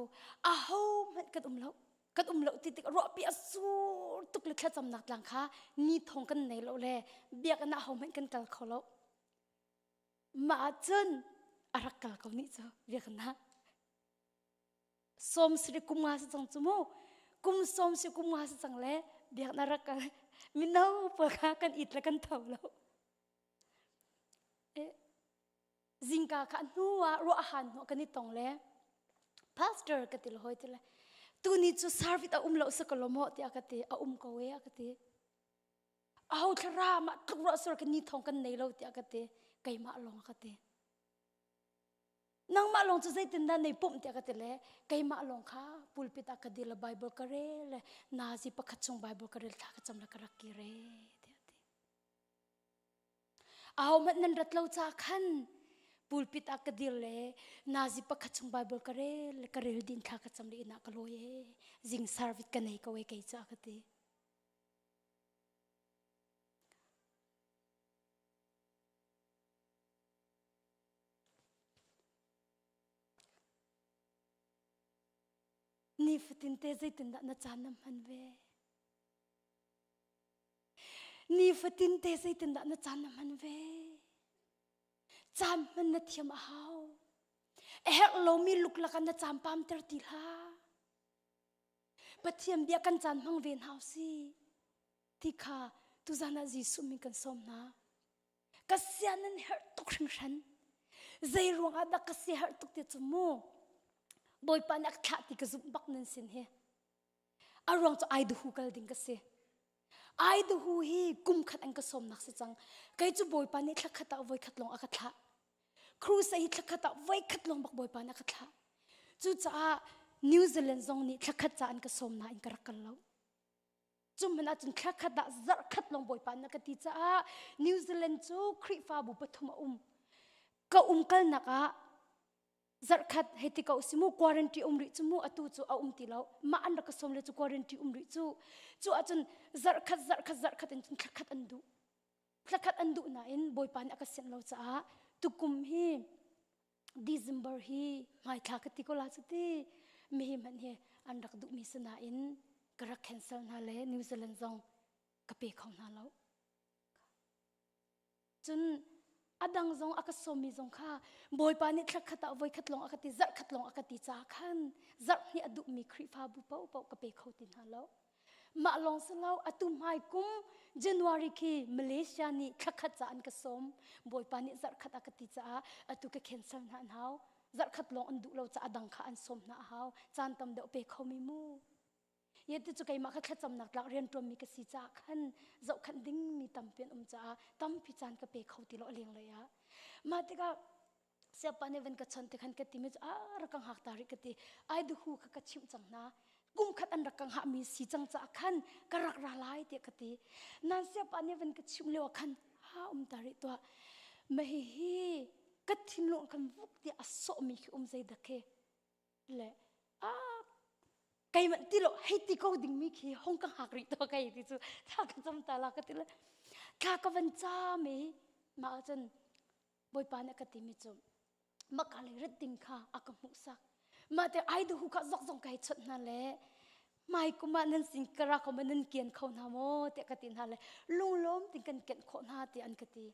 ahohmanh kan um lo. Kan um lo ti tik ruahpi a sur tuk le thlacamnak tlang kha ni thong kan nei lo le biakinn ah ahohmanh kan kal kho lo. Mah ahcun a rak kal ko nih cu biakinn ah. Sawm sari kum nga si cang cu mu. Kum sawm si kum nga si cang le biakinn ah rak kal. Mino pawl kha kan it le kan tho lo. Zingka kha hnu ah ruah han hnu kan i tong le pastor ka ti hoi ti le tuni cu service a um lo sa ko lo maw tiah ka ti a um ko e a ka ti. Aho thlara mah tluk ruah sur kan ni thong kan nei lo tiah ka ti. Keimah lawng ka ti. Nangmah lawng cu zeitindah nei pumh tiah ka ti le keimah lawng kha pulpit ah ka dir le Bible ka rel le nazi pakhat chung Bible ka rel thla ka cam le ka rak kir e tiah ti. Ahohmanh nan rat lo ca khan pulpit ah ka dir le nazi pakhat chung Bible ka rel le ka rel din thla ka cam le inn ah ka lawi e zing service ka nei ko e kei cu a ka ti. Nifatin te zeitindah na caan na hman ve? Nifatin te zeitindah na caan na hman ve? Caan hman na thiam a hau. A herh lomi luklak ah na caan pamter ti hlah. Pathian bia kan caan hmang ve hna si. Ti kha tuzan ah Jesuh min kan sawm hna. Ka sia nan herh tuk hringhran. Zei ruang ah dah ka sia herh tuk ti cu mu. Bawipa nih a ka thlah ti ka zumh bak nan sin hi. A ruang cu Idaho kal ding ka si. Idaho hi kum khat an ka sawmnak si cang. Kei cu Bawipa nih thla khat ah voi khat lawng a ka thlah. Crusade hi thla khat ah voi khat lawng bak Bawipa nih a ka thlah. Cucaah New Zealand zong nih thla khat ca an ka sawm nain ka rak kal lo. Cu hmanh ahcun thla khat ah zarh khat lawng Bawipa nih a ka ti caah New Zealand cu Khrihfabu pathum a um. Ka umkalnak ah zarhkhat hei ti ko si mu quarantine um rih cu mu atu cu a um ti lo mah an rak ka sawm le cu quarantine um rih cu cu ahcun zarhkhat zarhkhat zarhkhat in cun thlakhat an duh thlakhat an duh nain bawipa nih a ka sianh lo caah tukum hi December hi hmaithla ka ti ko la cu ti mi hi hmanh hi an rak duhmi si nain ka rak cancel hna le New Zealand zong ka pe kho hna lo Cun a dang zong a ka sawmmi zong kha Bawipa nih thla khat ah voi khat lawng a ka ti, zarh khat lawng a ka ti caah khan zarh hnih a duhmi Khrihfabu paohpaoh ka pe kho ti hna lo. Mah lawng si lo, atu hmai kum January khi Malaysia nih thla khat ca an ka sawm. Bawipa nih zarh khat a ka ti caah atu ka cancel hna an hau. Zarh khat lawng an duh lo caah a dang kha an sawm hna a hau. Caan tam deuh pe khomi mu. Ye ti cu keimah kha thlacamnak tlak rianṭuanmi ka si caah khan zohkhanh dingmi tampi an um caah tampi caan ka pe kho ti lo a lenglei ah. Mah tikah siapa nih van ka chawnh ti khan ka timi cu a rak ka hngak ta rih ka ti. Ai duhu kha ka chimh cang hna. Kum khat an rak ka hngahmi si cang caah khan ka rak ra lai tiah ka ti. Nan siapa nih van ka chimh lio ah khan ha um ta rih tuah. Mah hihi ka thinlung khan vuk tiah a sawhmi khi um zeidak khi le a keimah ti lo hei ti ko dingmi khi hong ka hngak rih to kai ti cu thla ka cam ta la ka ti le thla ka van cam i mah ahcun bawipa nih a ka timi cu maka lei rat ding kha a ka hmuhsak mah te ai duhu kha zok zong kai chawnh hna le mai kum ah nan sin ka ra kho ma nan kian kho hna maw tiah ka ti hna le lunglawm tin kan kenh khawh hna tiah an ka ti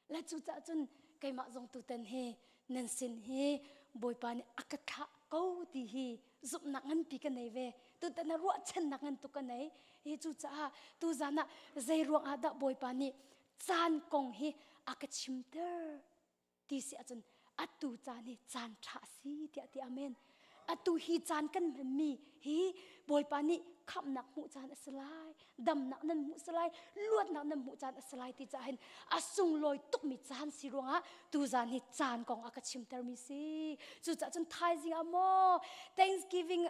Le cucaah cun keimah zong tutan hi nan sin hi Bawipa nih a ka thlah ko ti hi zumhnak nganpi ka nei ve. Tutan ah ruahchannak ngan tuk ka nei. Hi cucaah tuzan ah zei ruang ah dah Bawipa nih caan kong hi a ka chimter ti si ahcun atu caan hi caan ṭha a si tiah ti amen. Atu hi caan kan hmanmi hi Bawipa nih khamhnak hmuh caan a si lai, damnak nan hmuh si lai, luatnak nan hmuh caan a si lai ti caah hin a sunglawi tukmi caan si ruangah tuzaan hi caan kong a ka chimtermi si. Cucaah cun thaizing ah maw Thanksgiving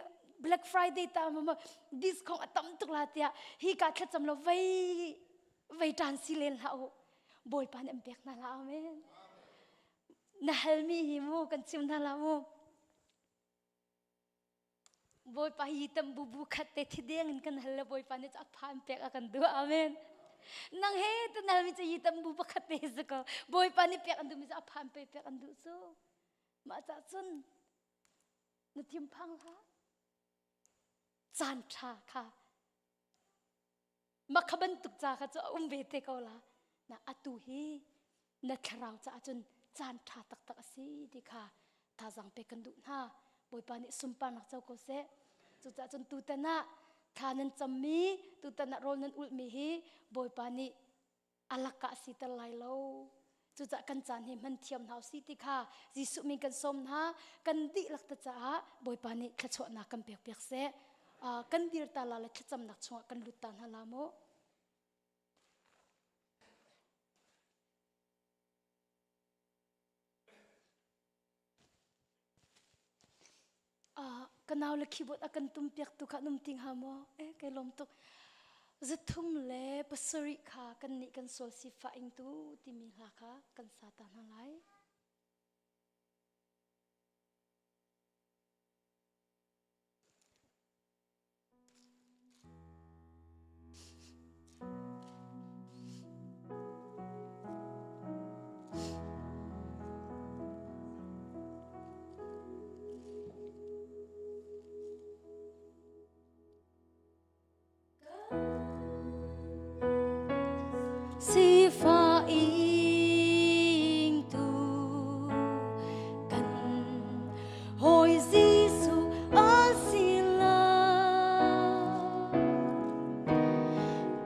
Black Friday ta maw discount a tam tuk la tiah hi ka thlacam lo vei vei ṭan si len hlah u. Bawipa nih an pek hna la amen. Na halmi hi mu kan chim hna la mu. Bawipa hi tam bu bu khat te thi deng in kan hal le Bawipa nih a phan pek a kan duh amen. Nang he tan halmi cu hi tam bu pakhat te si ko. Bawipa nih pek an duhmi cu a phan pe pek an duh cu. Mah cah cun na thim phang hlah. Caan ṭha kha Mah kha bantuk ca kha cu a um ve te ko la. Na atu hi na thlarau caah cun caan ṭha taktak a si ti kha thazaang pek kan duh hna. Bawipa nih sunparnak co ko seh. Cucaah cun tutan ah thla nan cammi, tutan ah rawl nan ulhmi hi Bawipa nih a lakah a siter lai lo. Cucaah kan caan hi hman thiam hna usih ti kha Jesuh min kan sawm hna. Kan dihlak te caah Bawipa nih thluachuahnak kan pek piak seh. Kan dir ta la le thlacamnak chungah kan lut ta hna la mu. Ka nau le keyboard a kan tum piak tu kha num ting ha maw? Eh kai lom tuk. Zathum le pasarih kha kan nih kan sual si fa ing tu timi hla kha kan sa ta hna lai. Sifa ingtu kan hoi Jesu a si la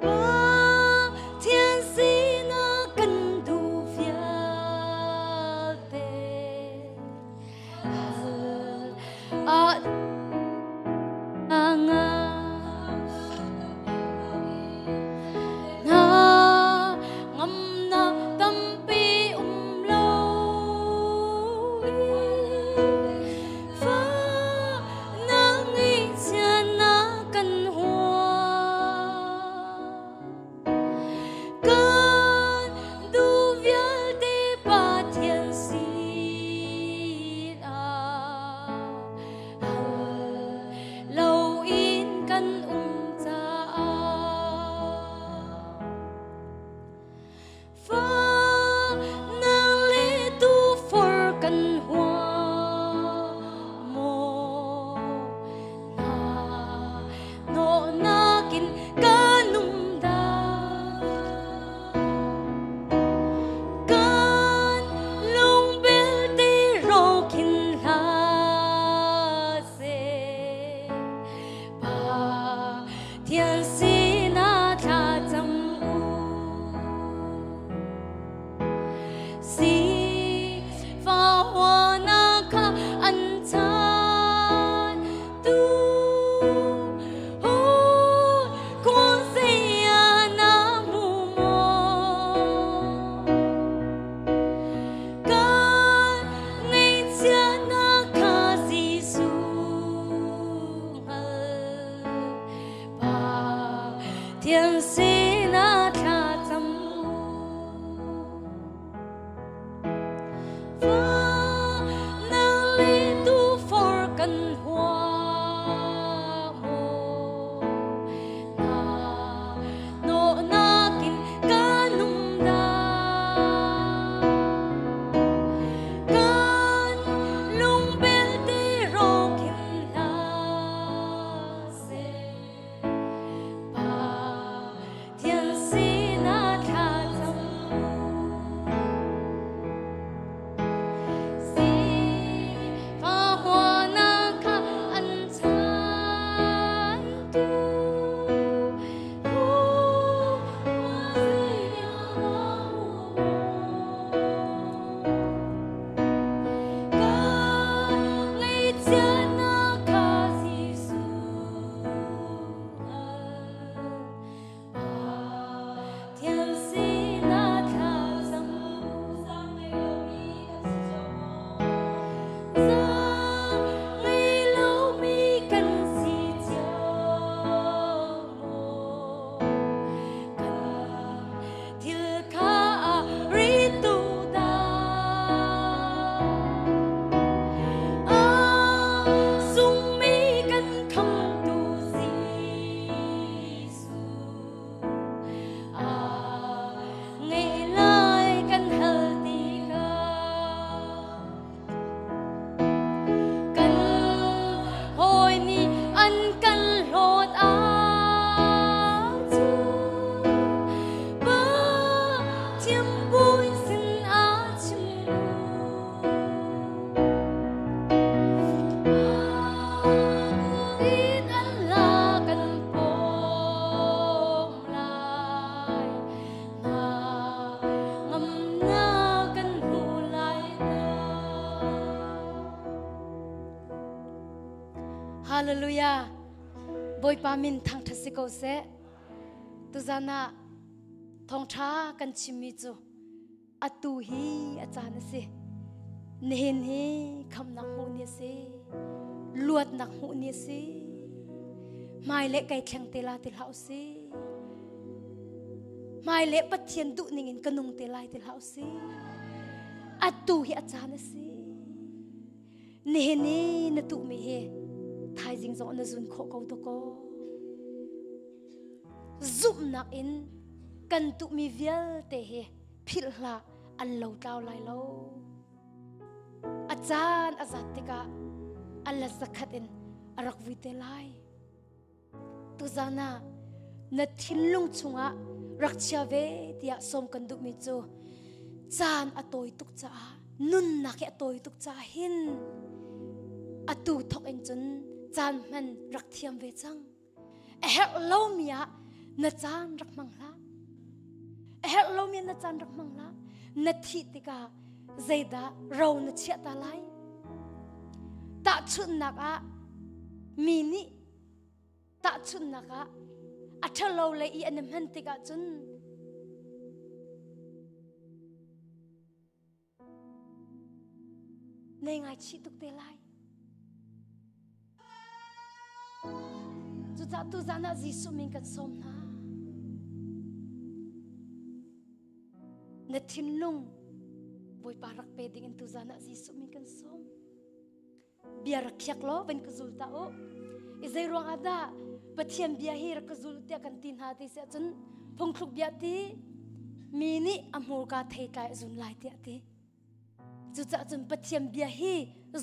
Pathian sinah kan duh vialte hal a nga Na ngamnak tampi um lo Fahnak ngaihchiatnak kan huam. Kan duh vialte Pathian sinah hal loin kan um caah. Fahnak le tufor kan huam maw? Na nawhnak in kan um dah? Kan lung belte rawk hin hlah seh. Pathian sinah thlacam u. Sifahnak kha an chan tu. Khuazei ah na hmu maw? Kan ngaihchiatnak kha Jesuh hngal. Pathian sinah thlacam u. Fahnak le tufor kan huam maw? Na nawhnak in kan um dah? Kan lung belte rawk hin hlah seh. Pathian sinah thlacam u. Sifahnak kha an chantu. Kan ngaihchiatnak kha Jesuh hngal. Pathian sinah thlacam u. Zaang ngei lomi kan si cio maw? Kan thil kha a ritu dah. A sungmi kan khamtu Jesuh a ngeih lai kan hal tikah. Kan hawi nih an kan hlawt ahcun Pathian bawi sin ah chim u. In an la kan pawm lai hna ngamnak kan hmu lai hna. Hallelujah. Bawipa min thangṭhat si ko seh. Tuzan ah thawngṭha kan chimmi cu atu hi a caan a si. Nihin hi khamnak hmuh ni a si. Luatnak hmuh ni a si. Hmai le kai thleng te la ti hlah usih. Hmai le Pathian duh ning in ka nung te lai ti hlah usih. Atu hi a caan a si. Nihin i na tuhmi hi thaizing zong na zun khawh ko to ko. Zumhnak in kan tuhmi vialte hi philh hlah an lo tlau lai lo. A caan a zat tikah a let zakhat in a rak vui te lai. Tuzan ah na thinlung chungah rak chia ve tiah sawm kan duhmi cu caan a tawi tuk caah nunnak hi a tawi tuk caah hin atu thawk in cun caan hman rak thiam ve cang. A herh lomi ah na caan rak hmang hlah. A herh lomi ah na caan rak hmang hlah. Na thih tikah zeidah ro na chiah ta lai? Tahchunhnak ah mi nih tahchunhnak ah a ṭhalo lei i an i hman tikah cun Nei ngaichih tuk te lai. Cucaah tuzan ah Jesuh min kan sawm hna. Na thinlung Bawipa rak pe ding in tuzan ah Jesuh min kan sawm. Bia rak khiak law van ka zul ta u. I zei ruang ah dah Pathian bia hi rak ka zul tiah kan ti hna ti si ahcun phungthluk bia ti mi nih a hmurka theitlai a zun lai tiah ti. Cucaah cun Pathian bia hi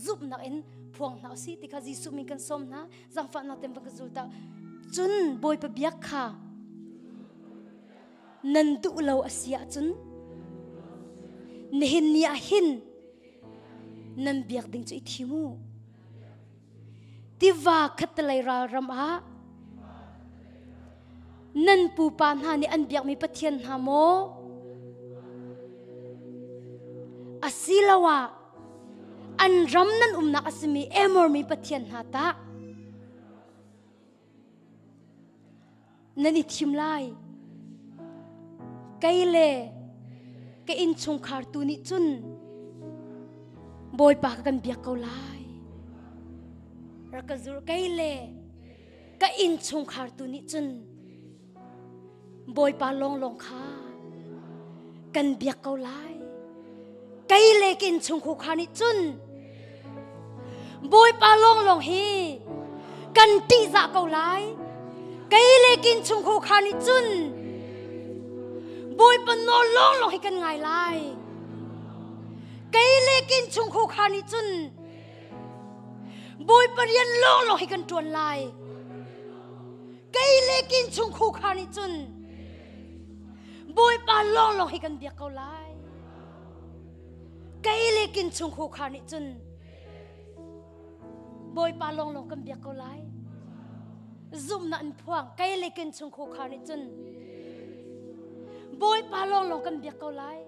zumhnak in phuang hna usih ti kha Jesuh min kan sawm hna. Zaangfahnak tein van ka zul ta. Cun Bawipa biak kha nan duh lo a si ahcun nihin ni ah hin nan biak ding cu i thim u. Tiva khattelei ralram ah nan pupa hna nih an biakmi pathian hna maw? Asiloah an ram nan umnak a simi Amor mi pathian hna tah? Nan i thim lai. Kei le ka innchungkhar tu nih cun Bawipa ka kan biak ko lai. Rak ka zur kei le ka innchungkhar tu nih cun Bawipa lawnglawng kha kan biak ko lai. Kei le ka innchungkhar nih cun Bawipa lawnglawng hi kan ṭihzah ko lai. Kei le ka innchungkhar nih cun Bawipa nawl lawnglawng hi kan ngai lai. Kei le ka innchungkhar nih cun Bawipa rian lawnglawng hi kan ṭuan lai. Kei le ka innchungkhar nih cun Bawipa lawnglawng hi kan biak ko lai. Kei le kin chungkhar nih cun Bawipa lawnglawng kan biak ko lai. Zumhnak an phuang kei le kin chungkhar nih cun Bawipa lawnglawng kan biak ko lai.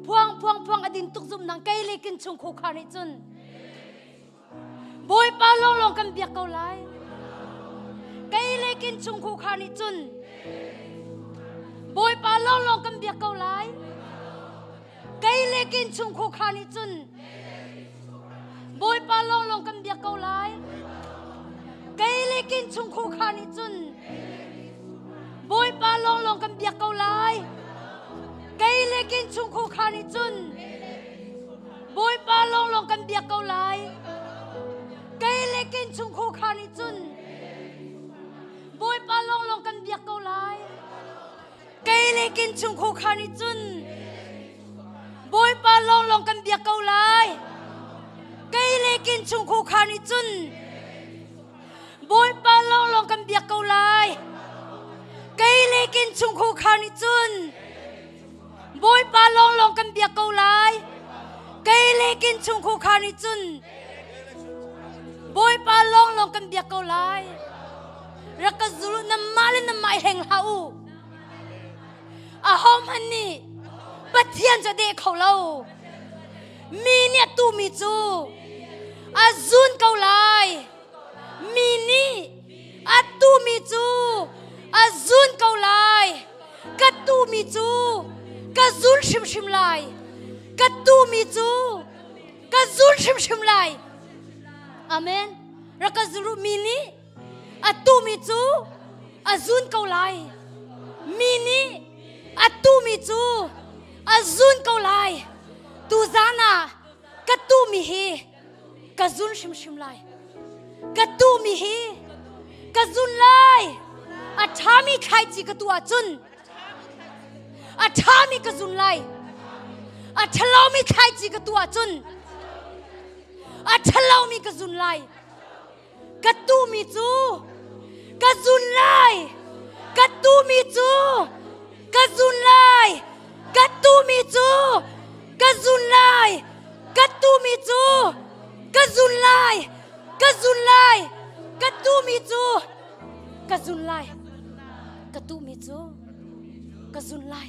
Phuang phuang phuang a din tuk zumhnak kei le kin chungkhar nih cun Bawipa lawnglawng kan biak ko lai. Kei le kin chungkhar nih cun Bawipa lawnglawng kan biak ko lai. Kei le kin chungkhar nih cun Bawipa lawnglawng kan biak ko lai. Kei le kin chungkhar nih cun Bawipa lawnglawng kan biak ko lai. Kei le kin chungkhar nih cun Bawipa lawnglawng kan biak ko lai. Kei le kin chungkhar nih cun Bawipa lawnglawng kan biak ko lai. Kei le kin chungkhar nih cun Bawipa lawnglawng kan biak ko lai. Kei le kin chungkhar nih cun Bawipa lawnglawng kan biak ko lai. Kei le kin chungkhar nih cun Bawipa lawnglawng kan biak ko lai. Kei le kin chungkhar nih cun Bawipa lawnglawng kan biak ko lai. Rak ka zul namah le namah i hleng hlah u. Ahohmanh nih Pathian cu a deh kho lo. Mi nih a tuhmi cu a zun ko lai. Mi nih a tuhmi cu a zun ko lai. Ka tuhmi cu ka zun hrimhrim lai. Ka tuhmi cu ka zun hrimhrim lai. Amen. Rak ka zul u mi nih a tumi cu a zun ko lai. Mi nih a tumi cu a zun ko lai. Tuzan ah ka tumi hi ka zun hrimhrim lai. Ka tumi hi ka zun lai. A ṭhami thlaici ka tuah ahcun a ṭhami ka zun lai. A ṭhalomi thlaici ka tuah ahcun a ṭhalomi ka zun lai. Ka tumi cu ka zun lai. Ka tumi cu ka zun lai. Ka tumi cu ka zun lai. Ka tumi cu ka zun lai. Ka zun lai. Ka tumi cu ka zun lai. Ka tumi cu ka zun lai.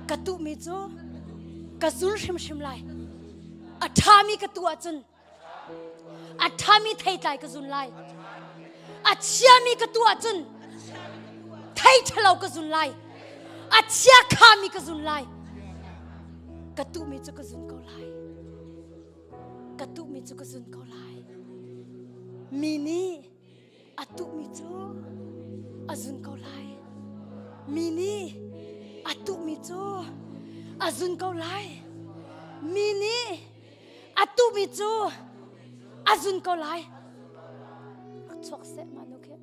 Ka tumi cu ka zun hrimhrim lai. A ṭhami ka tu ahcun a ṭhami theitlai ka zun lai. A chiami ka tu ahcun thei ṭhalo ka zun lai. A chia khami ka zun lai. Ka tuhmi cu ka zun ko lai. Ka tuhmi cu ka zun ko lai. Mi nih a tuhmi cu a zun ko lai. Mi nih a tuhmi cu a zun ko lai. Mi nih a tuhmi cu a zun ko lai. Rak chuak seh mah nu khi.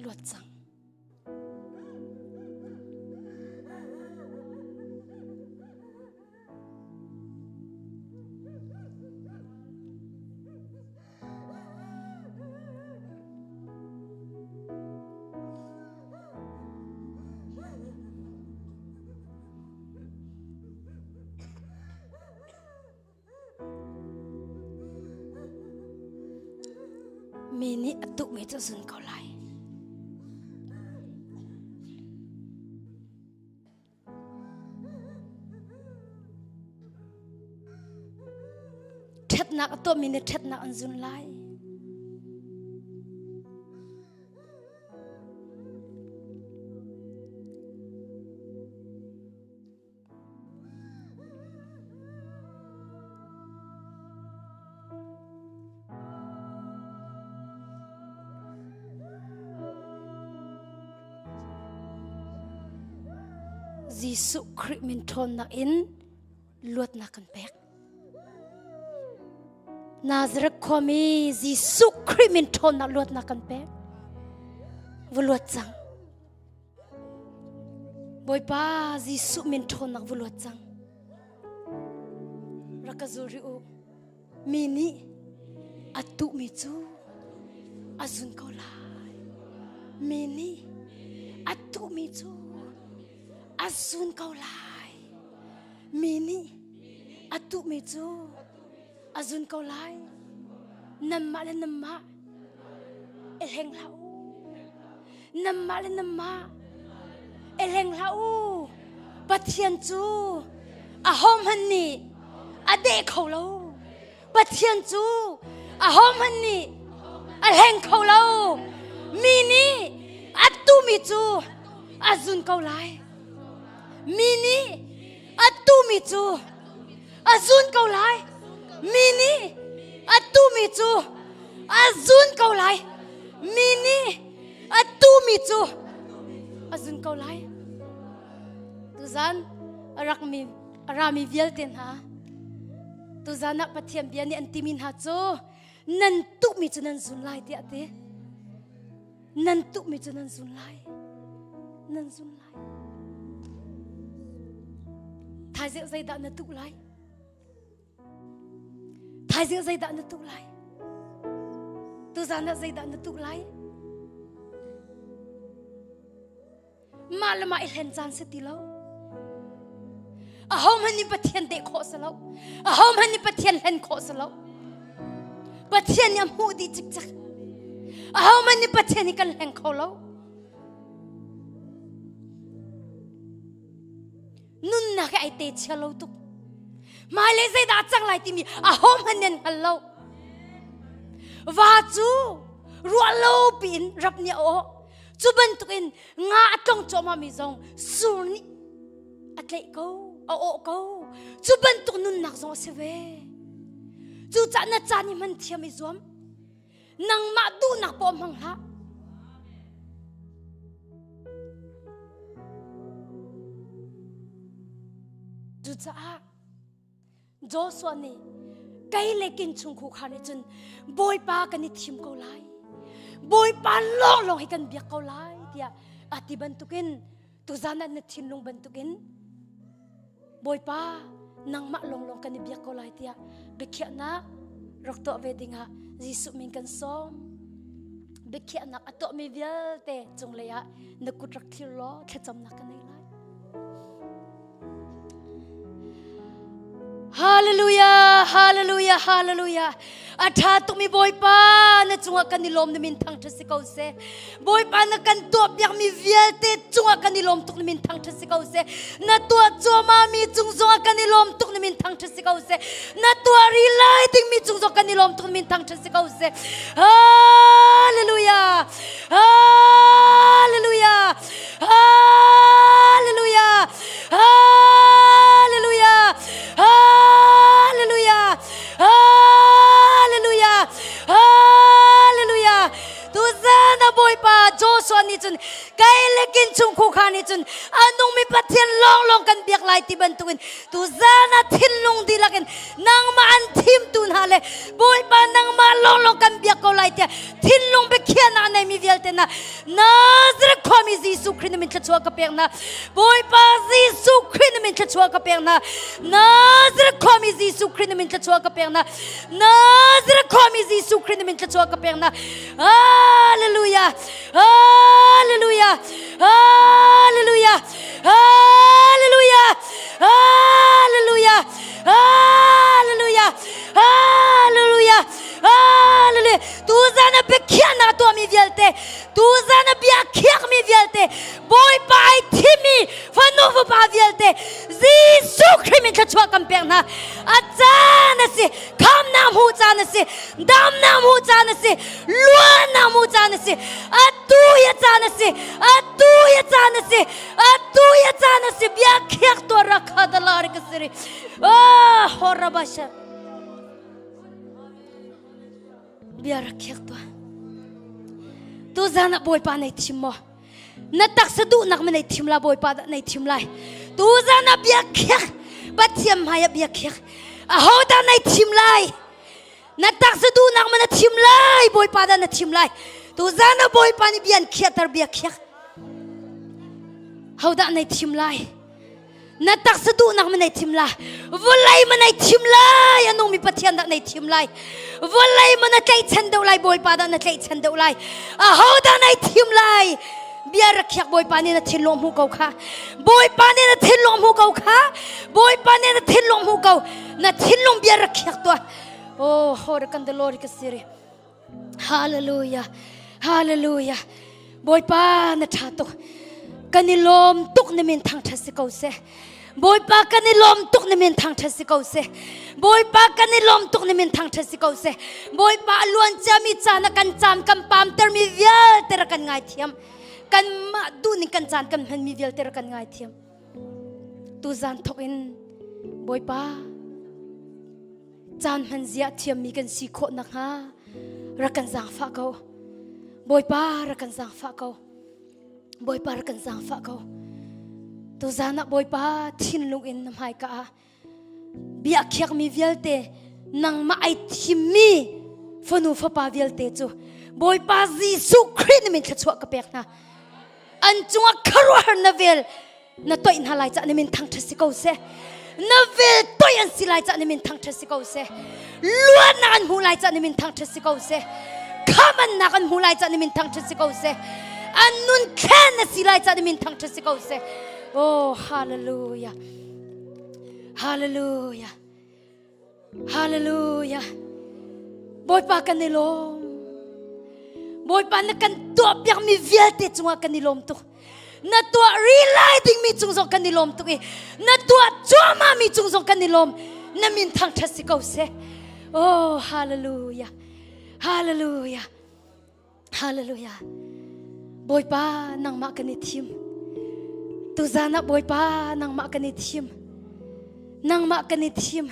Luat cang. Mi nih a tukmi cu zun ko lai. Ṭhatnak a tuahmi nih ṭhatnak an zun lai. Jesuh Khrih min ṭhawnnak in luatnak kan pek. Nazareth khuami Jesuh Khrih min ṭhawnnak luatnak kan pek. Va luat cang. Bawipa Jesuh min ṭhawnnak va luat cang. Rak ka zul rih u. Mi nih a tuhmi cu a zun ko lai. Mi nih a tuhmi cu a zun ko lai. Mi nih a tuhmi cu a zun ko lai. Nanmah le nanmah i hleng hlah u. Nanmah le nanmah i hleng hlah u. Pathian cu ahohmanh nih a deh kho lo. Pathian cu ahohmanh nih a hleng kho lo. Mi nih a tumi cu a zun ko lai. Mi nih a tumi cu a zun ko lai. Mi nih a tumi cu a zun ko lai. Mi nih a tumi cu a zun ko lai. Tuzan a rakmi a rami vialte hna tuzan ah Pathian bia nih an timi hna cu nan tuhmi cu nan zun lai tiah a ti. Nan tuhmi cu nan zun lai. Nan zun lai. Thaizing zeidah na tuh lai? Thaizing zeidah na tuh lai? Tuzan ah zeidah na tuh lai? Mah le mah i hlen caan si ti lo. Ahohmanh nih Pathian deh khawh si lo. Ahohmanh nih Pathian hlen khawh si lo. Pathian nih a hmuh dih cikcek. Ahohmanh nih Pathian hi kan hleng kho lo. Thihnak he ai te chia lo tuk. Hmailei zeidah a cang lai timi aho hmanh nih an hngal lo. Va cu ruah lo piin rap nih a awh. Cu bantukin nga a tlong cuahmah mi zong sur nih a tlaih ko, a awh ko. Cu bantuk nunnak zong a si ve. Cucaah na caan hi hman thiam i zuam. Nangmah duhnak poah hmang hlah. Cucaah Joshua nih kei le kin chung khukha nih cun Bawipa kan i thim ko lai. Bawipa lawnglawng hi kan biak ko lai tiah a ti bantukin tuzan ah na thinlung bantukin Bawipa nangmah lawnglawng kan i biak ko lai tiah biakhiahnak rak tuah ve dingah Jesuh min kan sawm. Biakhiahnak a tuahmi vialte cunglei ah na kut rak thlir law thlacamnak ka nei lai. Hallelujah, hallelujah, hallelujah. A ṭha tukmi Bawipa na cungah kan i lawm na min thangṭhat si ko seh. Bawipa na kan tuahpiakmi vialte cungah kan i lawm tuk na min thangṭhat si ko seh. Na tuah cuahmahmi cung zongah kan i lawm tuk na min thangṭhat si ko seh. Na tuah rih lai dingmi cung zong kan i lawm tuk na min thangṭhat si ko seh. Hallelujah. Hallelujah. Hallelujah. Hallelujah. Hallelujah. Hallelujah. Hallelujah. Tuzan a Bawipa Joshua nih cun kai le kin chung khukha nih cun a nungmi Pathian lawnglawng kan biak lai ti bantukin tuzan a thinlung dihlak in nangmah an thimtu hna le Bawipa nangmah lawnglawng kan biak ko lai tiah thinlung biakhiahnak a neimi vialte hna Nazareth khuami Jesuh Khrih na min thluachuah ka pek hna Bawipa Jesuh Khrih na min thluachuah ka pek hna Nazareth khuami Jesuh Khrih na min thluachuah ka pek hna Nazareth khuami Jesuh Khrih na min thluachuah ka pek hna Hallelujah Hallelujah Hallelujah Hallelujah Hallelujah Hallelujah Hallelujah Hallelujah Tuzan a biakhiahnak tuahmi vialte tuzan a bia khiakmi vialte Bawipa ai thimi fanu fapa vialte Jesuh Khrih min thluachuah kan pek hna. A caan a si, khamnak hmuh caan a si, damnak hmuh caan a si, luannak hmuh caan a si, atu hi a caan a si, atu hi a caan a si, atu hi a caan a si, bia khiak tuah rakha dalari ka siri. Ah, horabasha. Bia rak khiak tuah. Tuzan ah Bawipa nei thim maw? Na taksa duhnak ma nei thim la Bawipa dah nei thim lai. Tuzan ah bia khiak Pathian hmai ah bia khiak. Aho dah nei thim lai? Na taksa duhnak ma na thim lai Bawipa dah na thim lai. Tuzan ah Bawipa nih bia an khiahter bia khiak. Ho dah nei thim lai? Na taksa duhnak ma nei thim la vawlei ma nei thim lai a nungmi Pathian dah nei thim lai vawlei ma na tlaihchan deuh lai Bawipa dah na tlaihchan deuh lai aho dah nei thim lai bia rak khiak Bawipa nih na thinlung hmu ko kha Bawipa nih na thinlung hmu ko kha Bawipa nih na thinlung hmu ko na thinlung bia rak khiak tuah oh hor kan the Lord ka siri Hallelujah. Hallelujah. Bawipa na ṭha tuk. Kan i lawm tuk na min thangṭhat si ko seh. Bawipa kan i lawm tuk na min thangṭhat si ko seh. Bawipa kan i lawm tuk na min thangṭhat si ko seh. Bawipa a luan ciami caan ah kan caan kan paamtermi vialte rak kan ngaithiam. Kanmah duhning kan caan kan hmanmi vialte rak kan ngaithiam. Tuzaan thawk in Bawipa Caan hman zia thiammi kan si khawh nakhnga rak kan zaangfah ko. Bawipa rak kan zaangfah ko. Bawipa rak kan zaangfah ko. Tuzaan ah Bawipa thinlung in na hmaika ah bia khiakmi vialte nangmah ai thimmi fanu fapa vialte cu Bawipa Jesuh Khrih na min thluachuah ka pek hna. An cungah khuaruahhar na vel na toih hna lai cah na min thangṭhat si ko seh na vel toih an si lai cah na min thangṭhat si ko seh luatnak an hmuh lai cah na min thangṭhat si ko seh khamannak an hmuh lai cah na min thangṭhat si ko seh an nun thlen na si lai cah na min thangṭhat si ko seh oh hallelujah hallelujah Hallelujah. Bawipa kan i lawm. Bawipa na kan tuahpiakmi vialte cungah kan i lawm tuk. Na tuah ri lai dingmi cung zong kan i lawm tuk i na tuah cuahmah mi cung zong kan i lawm. Na min thangṭhat si ko seh. Oh, hallelujah. Hallelujah. Hallelujah. Bawipa nangmah kan i thim. Tuzan ah Bawipa nangmah kan i thim. Nangmah kan i thim.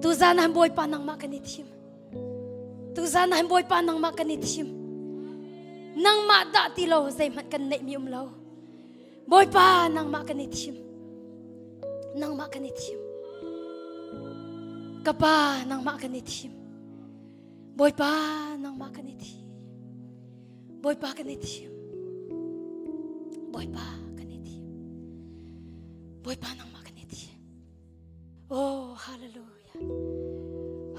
Tuzan ah Bawipa nangmah kan i thim. Tuzan ah Bawipa nangmah kan i thim. Nangmah dah ti lo zeihmanh kan neih mi um lo. Bawipa nangmah kan i thim. Nangmah kan i thim. Ka pa nangmah kan i thim. Bawipa nangmah kan i thim. Bawipa kan i thim. Bawipa kan i thim. Bawipa nangmah kan i thim. Oh, hallelujah.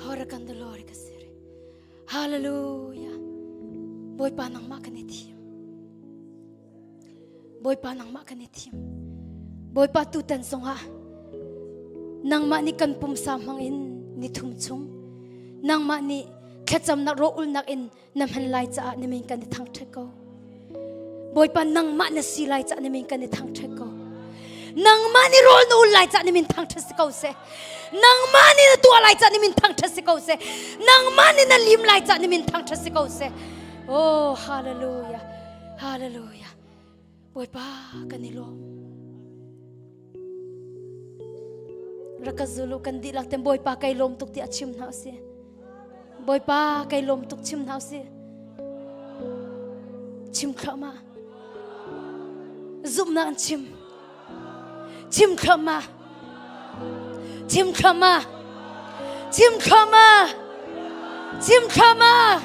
Horakandalori kasiri. Hallelujah. Bawipa nangmah kan i thim. Bawipa nangmah kan i thim. Bawipa tutan zongah nangmah nih kan pumsa hmangin ni thum chung nangmah nih thlacamnak rawlulnak in na hman lai caah na min kan i thangṭhat ko. Bawipa nangmah na si lai caah na min kan i thangṭhat ko. Nangmah nih rawl na ul lai caah na min thangṭhat si ko seh. Nangmah nih na tuah lai caah na min thangṭhat si ko seh. Nangmah nih na lim lai caah na min thangṭhat si ko seh. Oh, hallelujah. Hallelujah. Bawipa kan i lawm. Rak ka zulu kan dihlak ten Bawipa kai lawm tuk ti a chim hna usih. Bawipa kai lawm tuk chim hna usih. Chim thluahmah. Zumhnak an chim. Chim thluahmah. Chim thluahmah. Chim thluahmah. Chim thluahmah.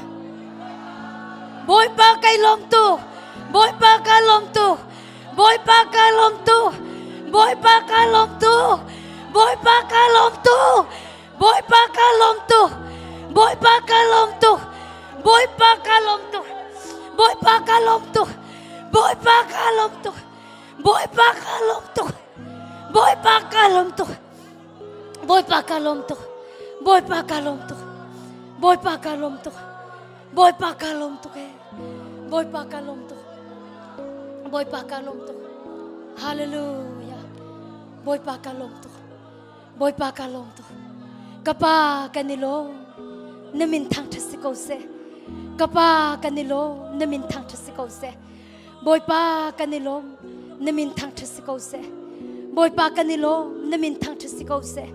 Bawipa kai lawm tuk. Bawipa ka lawm tuk. Bawipa ka lawm tuk. Bawipa ka lawm tuk. Bawipa ka lawm tuk. Bawipa ka lawm tuk. Bawipa ka lawm tuk. Bawipa ka lawm tuk. Bawipa ka lawm tuk. Bawipa ka lawm tuk. Bawipa ka lawm tuk. Bawipa ka lawm tuk. Bawipa ka lawm tuk. Bawipa ka lawm tuk. Bawipa ka lawm tuk. Bawipa ka lawm tuk e. Bawipa ka lawm tuk. Bawipa ka lawm tuk. Hallelujah. Bawipa ka lawm tuk. Bawipa ka lawm tuk. Ka pa kan i lawm. Na min thangṭhat si ko seh. Ka pa kan i lawm. Na min thangṭhat si ko seh. Bawipa kan i lawm. Na min thangṭhat si ko seh. Bawipa kan i lawm. Na min thangṭhat si ko seh.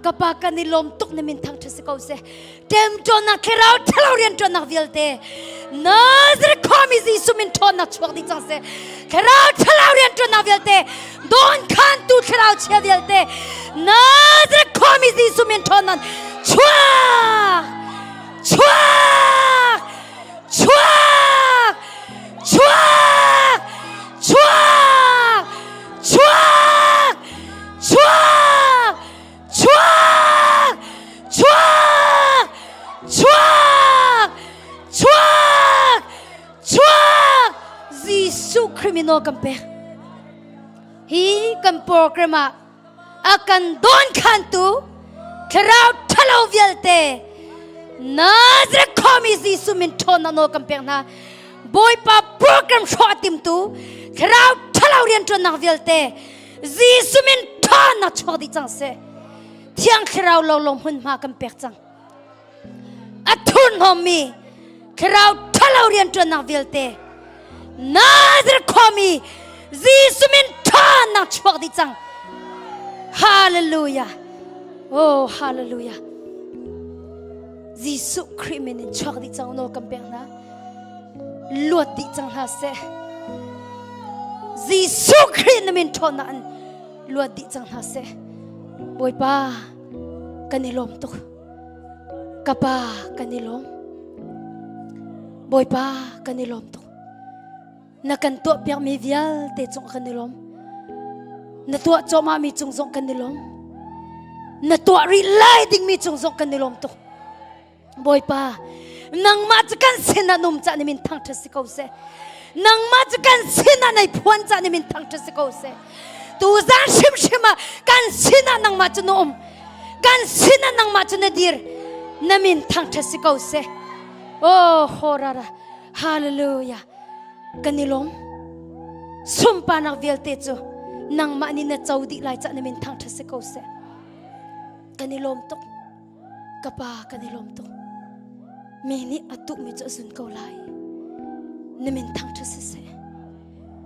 Ka pa kan i lawm tuk na min thangṭhat si ko seh. Ṭemṭawnnak thlarau ṭhalo rianṭuannak vialte Nazareth khuami Jesuh min ṭhawnnak chuak dih cang seh. Thlarau ṭhalo rianṭuannak vialte dawnkhantu thlarau chia vialte Nazareth khuami Jesuh min ṭhawnnak chuak chuak chuak chuak chuak chuak chuak chuak chuak chuak chuak chuak Jesuh criminal kan pek hi kan program ah a kan don khantu thlarau thalo vialte Nazareth khuami Jesuh min ṭhawnnak nawl kan pek hna Bawipa program hrawh a timtu thlarau ṭhalo rianṭuannak vialte Jesuh min ṭhawnnak chuak dih cang seh Thiang Thlarau lawnglawng hmunhma kan pek cang a thurhnawmmi thlarau ṭhalo rianṭuannak vialte Nazareth khuami Jesuh min ṭhawnnak chuak dih cang Hallelujah Oh hallelujah Jesuh Khrih min in chuak dih cang nawl kan pek hna luat dih cang hna seh Jesuh Khrih na min ṭhawnnak in luat dih cang hna seh Bawipa kan i lawm tuk ka pa kan i lawm Bawipa kan i lawm tuk na kan tuah piakmi vialte cung kan i lawm na tuah cawmah mi cung zong kan i lawm na tuah rih lai dingmi cung zong kan i lawm tuk Bawipa, nangmah cu kan sinah num cah ni min thangṭhat si ko seh. Nangmah cu kan sinah nei phuan cah ni min thangṭhat si ko seh. Tuzan hrimhrim ah kan sinah nangmah cu na um. Kan sinah nangmah cu na dir. Na min thangṭhat si ko seh. Oh, horara. Hallelujah. Kan i lawm. Sunparnak vialte cu nangmah nih na co dih lai cah na min thangṭhat si ko seh. Kan i lawm tuk. Ka pa kan i lawm tuk. Mi nih a tuhmi cu a zun ko lai. Na min thangṭhat si seh.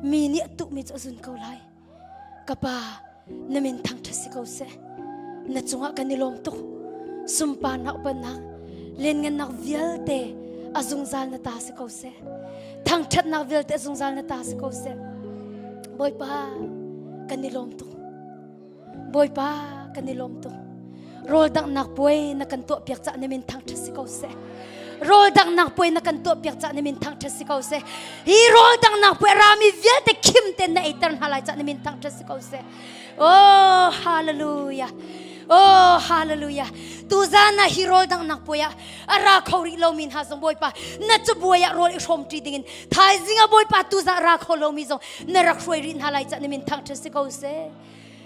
Mi nih a tuhmi cu a zun ko lai. Ka pa na min thangṭhat si ko seh. Na cungah kan i lawm tuk. Sunparnak upannak lianngannak vialte a zungzal na ta si ko seh. Thangṭhatnak vialte a zungzal na ta si ko seh. Bawipa kan i lawm tuk. Bawipa kan i lawm tuk. Rawl danghnak puai na kan tuahpiak cah na min thangṭhat si ko seh. Rawl danghnak puai na kan tuahpiak cah na min thangṭhat si ko seh. Hi rawl danghnak puai rami vialte khim ten na eiter hna lai cah na min thangṭhat si ko seh. Oh hallelujah. Oh hallelujah. Tuzan ah hi rawl danghnak puai ah a ra kho rih lomi hna zong Bawipa na cabuai ah rawl i hrawm ṭi dingin thaizing ah Bawipa tuzan ra kho lomi zong na rak hruai rih hna lai cah na min thangṭhat si ko seh.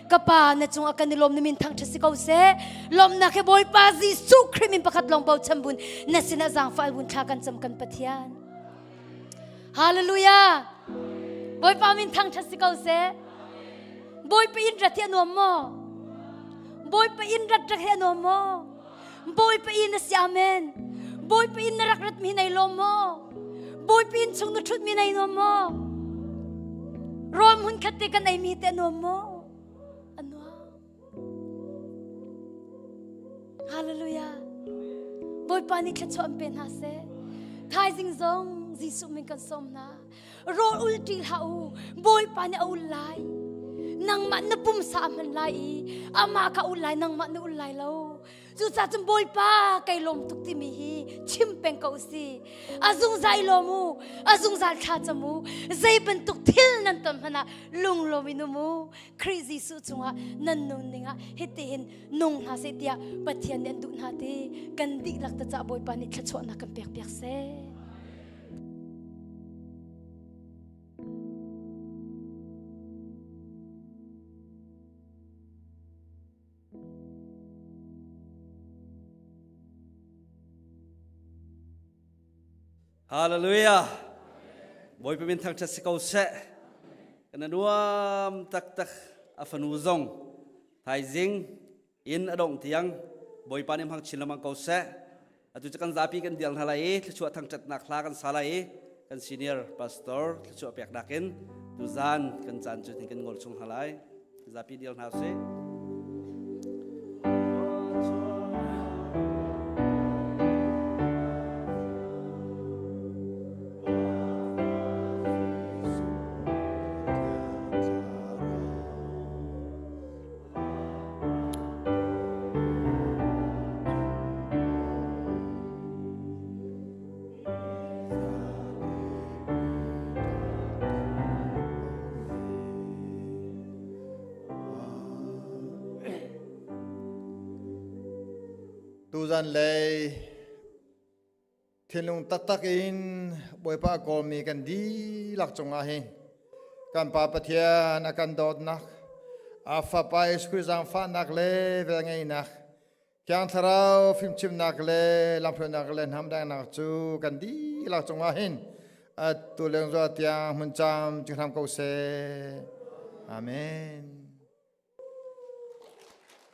Ka pa na cungah kan i lawm na min thangṭhat si ko seh. Lawmnak he Bawipa Jesuh Khrih min pakhat lawng bochan bun na sinah zaangfah bun thla kan cam kan Pathian. Hallelujah. Bawipa min thangṭhat si ko seh. Bawipa inn rat hi a nuam maw? Bawipa inn rat rak hi a nuam maw? Bawipa inn a si amen. Bawipa inn na rak rat mi nei lawm maw? Bawipa inn chung na ṭhut mi nei nuam maw? Rawl hmun khat te kan ei mi te nuam maw? A nuam. Hallelujah. Bawipa nih thluachuah an pe hna seh. Thaizing zong Jesuh min kan sawm hna. Rawl ul ṭi hlah u. Bawipa nih a ul lai. Nangmah na pumsa a hman lai i amah kha ul lai nangmah na ul lai lo. Cucaah cun Bawipa kai lawm tuk timi hi chim peng ko si. A zungzal i lawm u, a zungzal thla cam u. Zei bantuk thil nan ton hmanh ah lunglawm in um u. Khrih Jesuh cungah nan nunning ah hitihin nung hna seh tiah Pathian nih an duh hna ti kan dihlak ta cah Bawipa nih thluachuahnak kan pek piak seh. Hallelujah. Bawipa min thangṭhat si ko seh. Kan nuam taktak a fanu zong thaizing in a dongh tiang Bawipa nih hmang chin lengmang ko seh. Atu cu kan zapi kan dial hna lai i thluachuah thangṭhatnak hla kan sa lai i kan senior pastor thluachuah peknak in tuzan kan caan cu kan ngol chung hna lai. Zapi dial hna usih. Tuzan lei thinlung taktak in Bawipa kawlmi kan dihlak cungah hin kan Pa Pathian a kan dawtnak a Fapa Jesuh Khrih zaangfahnak le velngeihnak Thiang Thlarau fimchimnak le lamhruainak le hnamdangnak cu kan dihlak cungah hin atu leng zual tiang hmun cam cing hram ko seh. Amen.